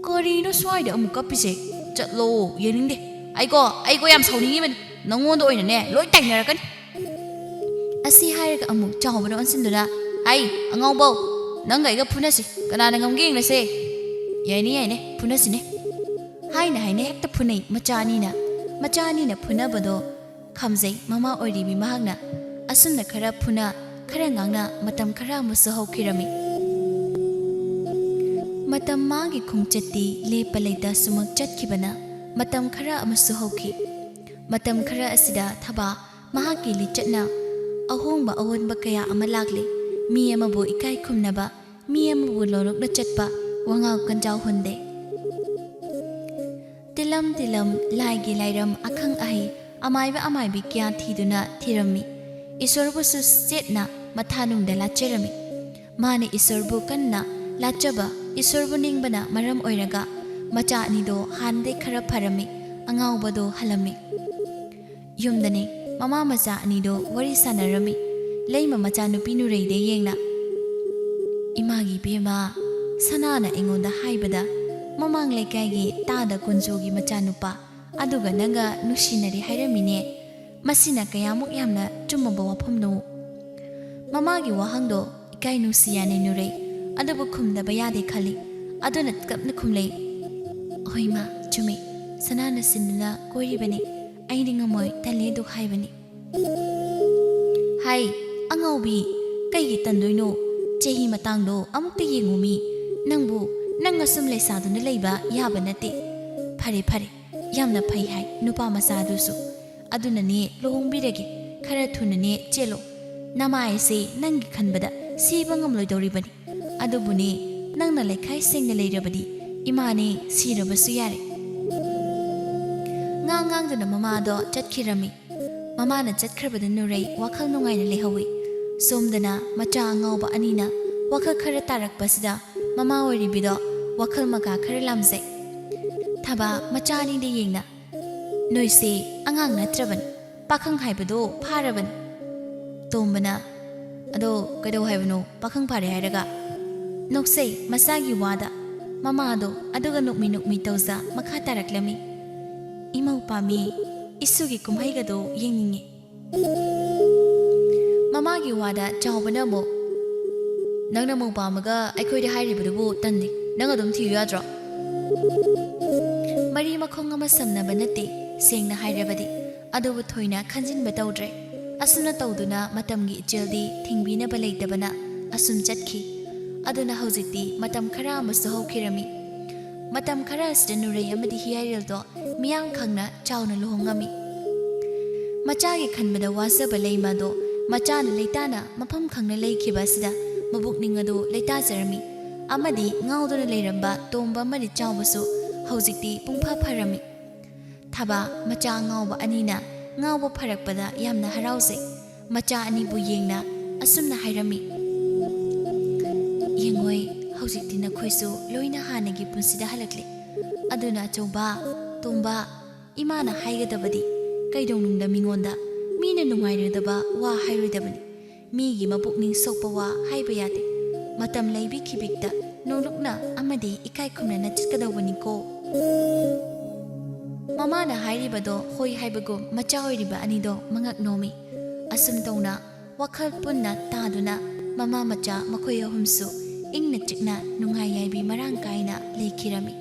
"ꯀꯔꯤꯅꯣ ꯁ꯭ꯋꯥꯏꯗ ꯑꯃꯨꯛ ꯀꯞꯄꯤꯁꯦ? ꯆꯠꯂꯣ, ꯌꯦꯡꯅꯤꯡꯗꯦ꯫ ꯑꯩꯀꯣ, ꯑꯩꯀꯣ ꯌꯥꯝ ꯁꯥꯎꯅꯤꯡꯉꯤꯕꯅꯤ꯫ ꯅꯪꯉꯣꯟꯗ ꯑꯣꯏꯅꯅꯦ ꯂꯣꯏ ꯇꯥꯏꯅꯔꯛꯀꯅꯤ꯫" ꯑꯁꯤ ꯍꯥꯏꯔꯒ ꯑꯃꯨꯛ ꯆꯥꯎꯕꯅ ꯑꯣꯟꯁꯤꯟꯗꯨꯅ, "ꯍꯥꯏ, ꯑꯉꯥꯎꯕꯧ, ꯅꯪꯒ ꯑꯩꯒ ꯐꯨꯅꯁꯤ꯫ ꯀꯅꯥꯅ ꯉꯝꯒꯦ ꯌꯦꯡꯅꯁꯦ꯫ ꯌꯥꯏꯅꯦ, ꯌꯥꯏꯅꯦ, ꯐꯨꯅꯁꯤꯅꯦ꯫" ꯍꯥꯏꯅ ꯍꯥꯏꯅ ꯍꯦꯛꯇ ꯐꯨꯅꯩ ꯃꯆꯥ ꯑꯅꯤꯅ꯫ ꯃꯆꯥ ꯑꯅꯤꯅ ꯐꯨꯅꯕꯗꯣ ꯈꯥꯝꯖꯩ ꯃꯃꯥ ꯑꯣꯏꯔꯤꯕꯤ ꯃꯍꯥꯛꯅ꯫ ꯑꯁꯨꯝꯅ ꯈꯔ ꯐꯨꯅ, ꯈꯔ ꯉꯥꯡꯅ ꯃꯇꯝ ꯈꯔ ꯑꯃꯁꯨ ꯍꯧꯈꯤꯔꯝꯃꯤ꯫ ꯃꯠ-, ꯇꯝꯃꯥꯒꯤ ꯈꯣꯡꯆꯠꯇꯤ ꯂꯦꯞꯄ ꯂꯩꯇ ꯁꯨꯃꯛ ꯆꯠꯈꯤꯕꯅ ꯃꯇꯝ ꯈꯔ ꯑꯃꯁꯨ ꯍꯧꯈꯤ꯫ ꯃꯇꯝ ꯈꯔ ꯑꯁꯤꯗ ꯊꯕꯥ ꯃꯍꯥꯛꯀꯤ ꯂꯤꯆꯠꯅ ꯑꯍꯣꯡꯕ ꯑꯑꯣꯟꯕ ꯀꯌꯥ ꯑꯃ ꯂꯥꯛꯂꯦ꯫ ꯃꯤ ꯑꯃꯕꯨ ꯏꯀꯥꯏ ꯈꯨꯝꯅꯕ, ꯃꯤ ꯑꯃꯕꯨ ꯂꯣꯔꯣꯛꯅ ꯆꯠꯄ, ꯋꯥꯉꯥꯡ ꯀꯟꯖꯥꯎ ꯍꯨꯟꯗꯦ꯫ ꯇꯤꯂꯝ ꯇꯤꯂꯝ ꯂꯥꯏꯒꯤ ꯂꯥꯏꯔꯝ ꯑꯈꯪ ꯑꯍꯩ ꯑꯃꯥꯏꯕ ꯑꯃꯥꯏꯕꯤ ꯀꯌꯥ ꯊꯤꯗꯨꯅ ꯊꯤꯔꯝꯃꯤ꯫ ꯏꯁꯣꯔꯕꯨꯁꯨ ꯆꯦꯠꯅ ꯃꯊꯥꯅꯨꯡꯗ ꯂꯥꯠꯆꯔꯝꯃꯤ꯫ ꯃꯥꯅ ꯏꯁꯣꯔꯕꯨ ꯀꯟꯅ ꯂꯥꯠꯆꯕ, ꯏꯁꯣꯔꯕꯨ ꯅꯤꯡꯕꯅ ꯃꯔꯝ ꯑꯣꯏꯔꯒ ꯃꯆꯥ ꯑꯅꯤꯗꯣ ꯍꯥꯟꯅꯗꯩ ꯈꯔ ꯐꯔꯝꯃꯤ, ꯑꯉꯥꯎꯕꯗꯣ ꯍꯜꯂꯝꯃꯤ꯫ ꯌꯨꯝꯗꯅꯤ ꯃꯃꯥ ꯃꯆꯥ ꯑꯅꯤꯗꯣ ꯋꯥꯔꯤ ꯁꯥꯟꯅꯔꯝꯃꯤ꯫ ꯂꯩꯃ ꯃꯆꯥꯅꯨꯄꯤ ꯅꯨꯔꯩꯗ ꯌꯦꯡꯅ, "ꯏꯃꯥꯒꯤ ꯏꯕꯦꯝꯃ, ꯁꯅꯥꯅ ꯑꯩꯉꯣꯟꯗ ꯍꯥꯏꯕꯗ ꯃꯃꯥꯡ ꯂꯩꯀꯥꯏꯒꯤ ꯇꯥꯗ ꯀꯨꯟꯖꯣꯒꯤ ꯃꯆꯥꯅꯨꯄꯥ ꯑꯗꯨꯒ ꯅꯪꯒ ꯅꯨꯡꯁꯤꯅꯔꯦ ꯍꯥꯏꯔꯝꯃꯤꯅꯦ꯫ ꯃꯁꯤꯅ ꯀꯌꯥꯃꯨꯛ ꯌꯥꯝꯅ ꯆꯨꯝꯃꯕ ꯋꯥꯐꯝꯅꯣ?" ꯃꯃꯥꯒꯤ ꯋꯥꯍꯪꯗꯣ ꯏꯀꯥꯏ ꯅꯨꯡꯁꯤ ꯌꯥꯅ ꯅꯨꯔꯩ ꯑꯗꯨꯕꯨ ꯈꯨꯝꯗꯕ ꯌꯥꯗꯦ ꯈꯜꯂꯤ꯫ ꯑꯗꯨꯅ ꯇꯞꯅ ꯈꯨꯝꯂꯩ, "ꯍꯣꯏ ꯃꯥ, ꯆꯨꯝꯃꯤ꯫ ꯁꯅꯥꯅ ꯁꯤꯟꯗꯨꯅ ꯀꯣꯏꯔꯤꯕꯅꯤ꯫ ꯑꯩꯗꯤ ꯉꯝꯃꯣꯏ, ꯇꯜꯂꯦ ꯑꯗꯨ ꯍꯥꯏꯕꯅꯤ꯫" "ꯍꯥꯏ, ꯑꯉꯥꯎꯕꯤ, ꯀꯩꯒꯤ ꯇꯟꯗꯣꯏꯅꯣ? ꯆꯍꯤ ꯃꯇꯥꯡꯗꯣ ꯑꯃꯨꯛꯇ ꯌꯦꯡꯉꯨ ꯃꯤ꯫ ꯅꯪꯕꯨ ꯅꯪ ꯑꯁꯨꯝ ꯂꯩꯁꯥꯗꯨꯅ ꯂꯩꯕ ꯌꯥꯕ ꯅꯠꯇꯦ꯫ ꯐꯔꯦ, ꯐꯔꯦ, ꯌꯥꯝꯅ ꯐꯩ ꯍꯥꯏ ꯅꯨꯄꯥ ꯃꯆꯥꯗꯨꯁꯨ꯫ ꯑꯗꯨꯅꯅꯦ ꯂꯨꯍꯣꯡꯕꯤꯔꯒꯦ, ꯈꯔ ꯊꯨꯅꯅꯦ ꯆꯦꯜꯂꯣ꯫ ꯅꯃꯥꯏꯁꯦ ꯅꯪꯒꯤ ꯈꯟꯕꯗ ꯁꯤꯕ ꯉꯝꯂꯣꯏꯗꯧꯔꯤꯕꯅꯤ꯫ ꯑꯗꯨꯕꯨꯅꯦ, ꯅꯪꯅ ꯂꯩꯈꯥꯏ ꯁꯦꯡꯅ ꯂꯩꯔꯕꯗꯤ ꯏꯃꯥꯅꯦ ꯁꯤꯔꯕꯁꯨ ꯌꯥꯔꯦ꯫" ꯉꯥꯡ ꯉꯥꯡꯗꯨꯅ ꯃꯃꯥꯗꯣ ꯆꯠꯈꯤꯔꯝꯃꯤ꯫ ꯃꯃꯥꯅ ꯆꯠꯈ꯭ꯔꯕꯗ ꯅꯨꯔꯩ ꯋꯥꯈꯜ ꯅꯨꯡꯉꯥꯏꯅ ꯂꯩꯍꯧꯏ꯫ ꯁꯣꯝꯗꯅ ꯃꯆꯥ ꯑꯉꯥꯎꯕ ꯑꯅꯤꯅ ꯋꯥꯈꯜ ꯈꯔ ꯇꯥꯔꯛꯄꯁꯤꯗ ꯃꯃꯥ ꯑꯣꯏꯔꯤꯕꯤꯗꯣ ꯋꯥꯈꯜ ꯃꯀꯥ ꯈꯔ ꯂꯥꯝꯖꯩ꯫ ꯊꯕꯥ ꯃꯆꯥ ꯑꯅꯤꯗ ꯌꯦꯡꯅ, "ꯅꯣꯏꯁꯦ ꯑꯉꯥꯡ ꯅꯠꯇ꯭ꯔꯕꯅꯤ, ꯄꯥꯈꯪ ꯍꯥꯏꯕꯗꯣ ꯐꯥꯔꯕꯅꯤ꯫" ꯇꯣꯝꯕꯅ, "ꯑꯗꯣ ꯀꯩꯗꯧ ꯍꯥꯏꯕꯅꯣ, ꯄꯥꯈꯪ ꯐꯥꯔꯦ ꯍꯥꯏꯔꯒ?" ꯅꯣꯛꯆꯩ ꯃꯆꯥꯒꯤ ꯋꯥꯗ꯫ ꯃꯃꯥꯗꯣ ꯑꯗꯨꯒ ꯅꯣꯛꯃꯤ ꯅꯣꯛꯃꯤ ꯇꯧꯖ ꯃꯈꯥ ꯇꯥꯔꯛꯂꯝꯃꯤ, "ꯏꯃꯧ ꯄꯥꯝꯃꯤ, ꯏꯁꯨꯒꯤ ꯀꯨꯝꯍꯩꯒꯗꯣ ꯌꯦꯡꯅꯤꯡꯉꯤ꯫" ꯃꯃꯥꯒꯤ ꯋꯥꯗ ꯆꯥꯎꯕꯅ ꯑꯃꯨꯛ, "ꯅꯪꯅ ꯃꯧ ꯄꯥꯝꯃꯒ ꯑꯩꯈꯣꯏꯗ ꯍꯥꯏꯔꯤꯕꯗꯨꯕꯨ ꯇꯟꯗꯦ꯫ ꯅꯪ ꯑꯗꯨꯝ ꯊꯤꯌꯨ ꯌꯥꯗ꯭ꯔꯣ?" ꯃꯔꯤ ꯃꯈꯣꯡ ꯑꯃ ꯁꯝꯅꯕ ꯅꯠꯇꯦ, ꯁꯦꯡꯅ ꯍꯥꯏꯔꯕꯗꯤ꯫ ꯑꯗꯨꯕꯨ ꯊꯣꯏꯅ ꯈꯟꯖꯤꯟꯕ ꯇꯧꯗ꯭ꯔꯦ꯫ ꯑꯁꯨꯝꯅ ꯇꯧꯗꯨꯅ ꯃꯇꯝꯒꯤ ꯏꯆꯦꯜꯗꯤ ꯊꯤꯡꯕꯤꯅꯕ ꯂꯩꯇꯕꯅ ꯑꯁꯨꯝ ꯆꯠꯈꯤ꯫ ꯑꯗꯨꯅ ꯍꯧꯖꯤꯛꯇꯤ ꯃꯇꯝ ꯈꯔ ꯑꯃꯁꯨ ꯍꯧꯈꯤꯔꯝꯃꯤ꯫ ꯃꯇꯝ ꯈꯔ ꯑꯁꯤꯗ ꯅꯨꯔꯩ ꯑꯃꯗꯤ ꯍꯤꯌꯥꯏꯔꯦꯜꯗꯣ ꯃꯤꯌꯥꯝ ꯈꯪꯅ ꯆꯥꯎꯅ ꯂꯨꯍꯣꯡꯉꯝꯃꯤ꯫ ꯃꯆꯥꯒꯤ ꯈꯟꯕꯗ ꯋꯥꯖꯕ ꯂꯩꯃ ꯑꯗꯣ ꯃꯆꯥꯅ ꯂꯩꯇꯥꯅ ꯃꯐꯝ ꯈꯪꯅ ꯂꯩꯈꯤꯕ ꯑꯁꯤꯗ ꯃꯕꯨꯛꯅꯤꯡ ꯑꯗꯨ ꯂꯩꯇꯥꯖꯔꯝꯃꯤ꯫ ꯑꯃꯗꯤ ꯉꯥꯎꯗꯨꯅ ꯂꯩꯔꯝꯕ ꯇꯣꯝꯕ ꯑꯃꯗꯤ ꯆꯥꯎꯕꯁꯨ ꯍꯧꯖꯤꯛꯇꯤ ꯄꯨꯡꯐ ꯐꯔꯝꯃꯤ꯫ ꯊꯕꯥ ꯃꯆꯥ ꯑꯉꯥꯎꯕ ꯑꯅꯤꯅ ꯉꯥꯎꯕ ꯐꯔꯛꯄꯗ ꯌꯥꯝꯅ ꯍꯔꯥꯎꯖꯩ꯫ ꯃꯆꯥ ꯑꯅꯤꯕꯨ ꯌꯦꯡꯅ ꯑꯁꯨꯝꯅ ꯍꯥꯏꯔꯝꯃꯤ, "ꯌꯦꯡꯉꯣꯏ, ꯍꯧꯖꯤꯛꯇꯤ ꯅꯈꯣꯏꯁꯨ ꯂꯣꯏꯅ ꯍꯥꯟꯅꯒꯤ ꯄꯨꯟꯁꯤꯗ ꯍꯜꯂꯛꯂꯦ꯫ ꯑꯗꯨꯅ ꯑꯆꯧꯕ, ꯇꯣꯝꯕ, ꯏꯃꯥꯅ ꯍꯥꯏꯒꯗꯕꯗꯤ ꯀꯩꯗꯧꯅꯨꯡꯗ ꯃꯤꯉꯣꯟꯗ ꯃꯤꯅ ꯅꯨꯡꯉꯥꯏꯔꯣꯏꯗꯕ ꯋꯥ ꯍꯥꯏꯔꯣꯏꯗꯕꯅꯤ꯫ ꯃꯤꯒꯤ ꯃꯄꯨꯛꯅꯤꯡ ꯁꯣꯛꯄ ꯋꯥ ꯍꯥꯏꯕ ꯌꯥꯗꯦ꯫ ꯃꯇꯝ ꯂꯩꯕꯤ ꯈꯤꯕꯤꯛꯇ ꯅꯣꯡꯂꯨꯛꯅ ꯑꯃꯗꯤ ꯏꯀꯥꯏ ꯈꯨꯝꯅꯅ ꯆꯠꯀꯗꯧꯕꯅꯤꯀꯣ꯫" ꯃꯃꯥꯅ ꯍꯥꯏꯔꯤꯕꯗꯣ ꯍꯣꯏ ꯍꯥꯏꯕꯒꯨꯝ ꯃꯆꯥ ꯑꯣꯏꯔꯤꯕ ꯑꯅꯤꯗꯣ ꯃꯉꯛ ꯅꯣꯝꯃꯤ꯫ ꯑꯁꯨꯝ ꯇꯧꯅ ꯋꯥꯈꯜ ꯄꯨꯟꯅ ꯇꯥꯗꯨꯅ ꯃꯃꯥ ꯃꯆꯥ ꯃꯈꯣꯏ ꯑꯍꯨꯝꯁꯨ ꯏꯪꯅ ꯆꯤꯛꯅ ꯅꯨꯡꯉꯥꯏ ꯌꯥꯏꯕꯤ ꯃꯔꯥꯡ ꯀꯥꯏꯅ ꯂꯩꯈꯤꯔꯝꯃꯤ꯫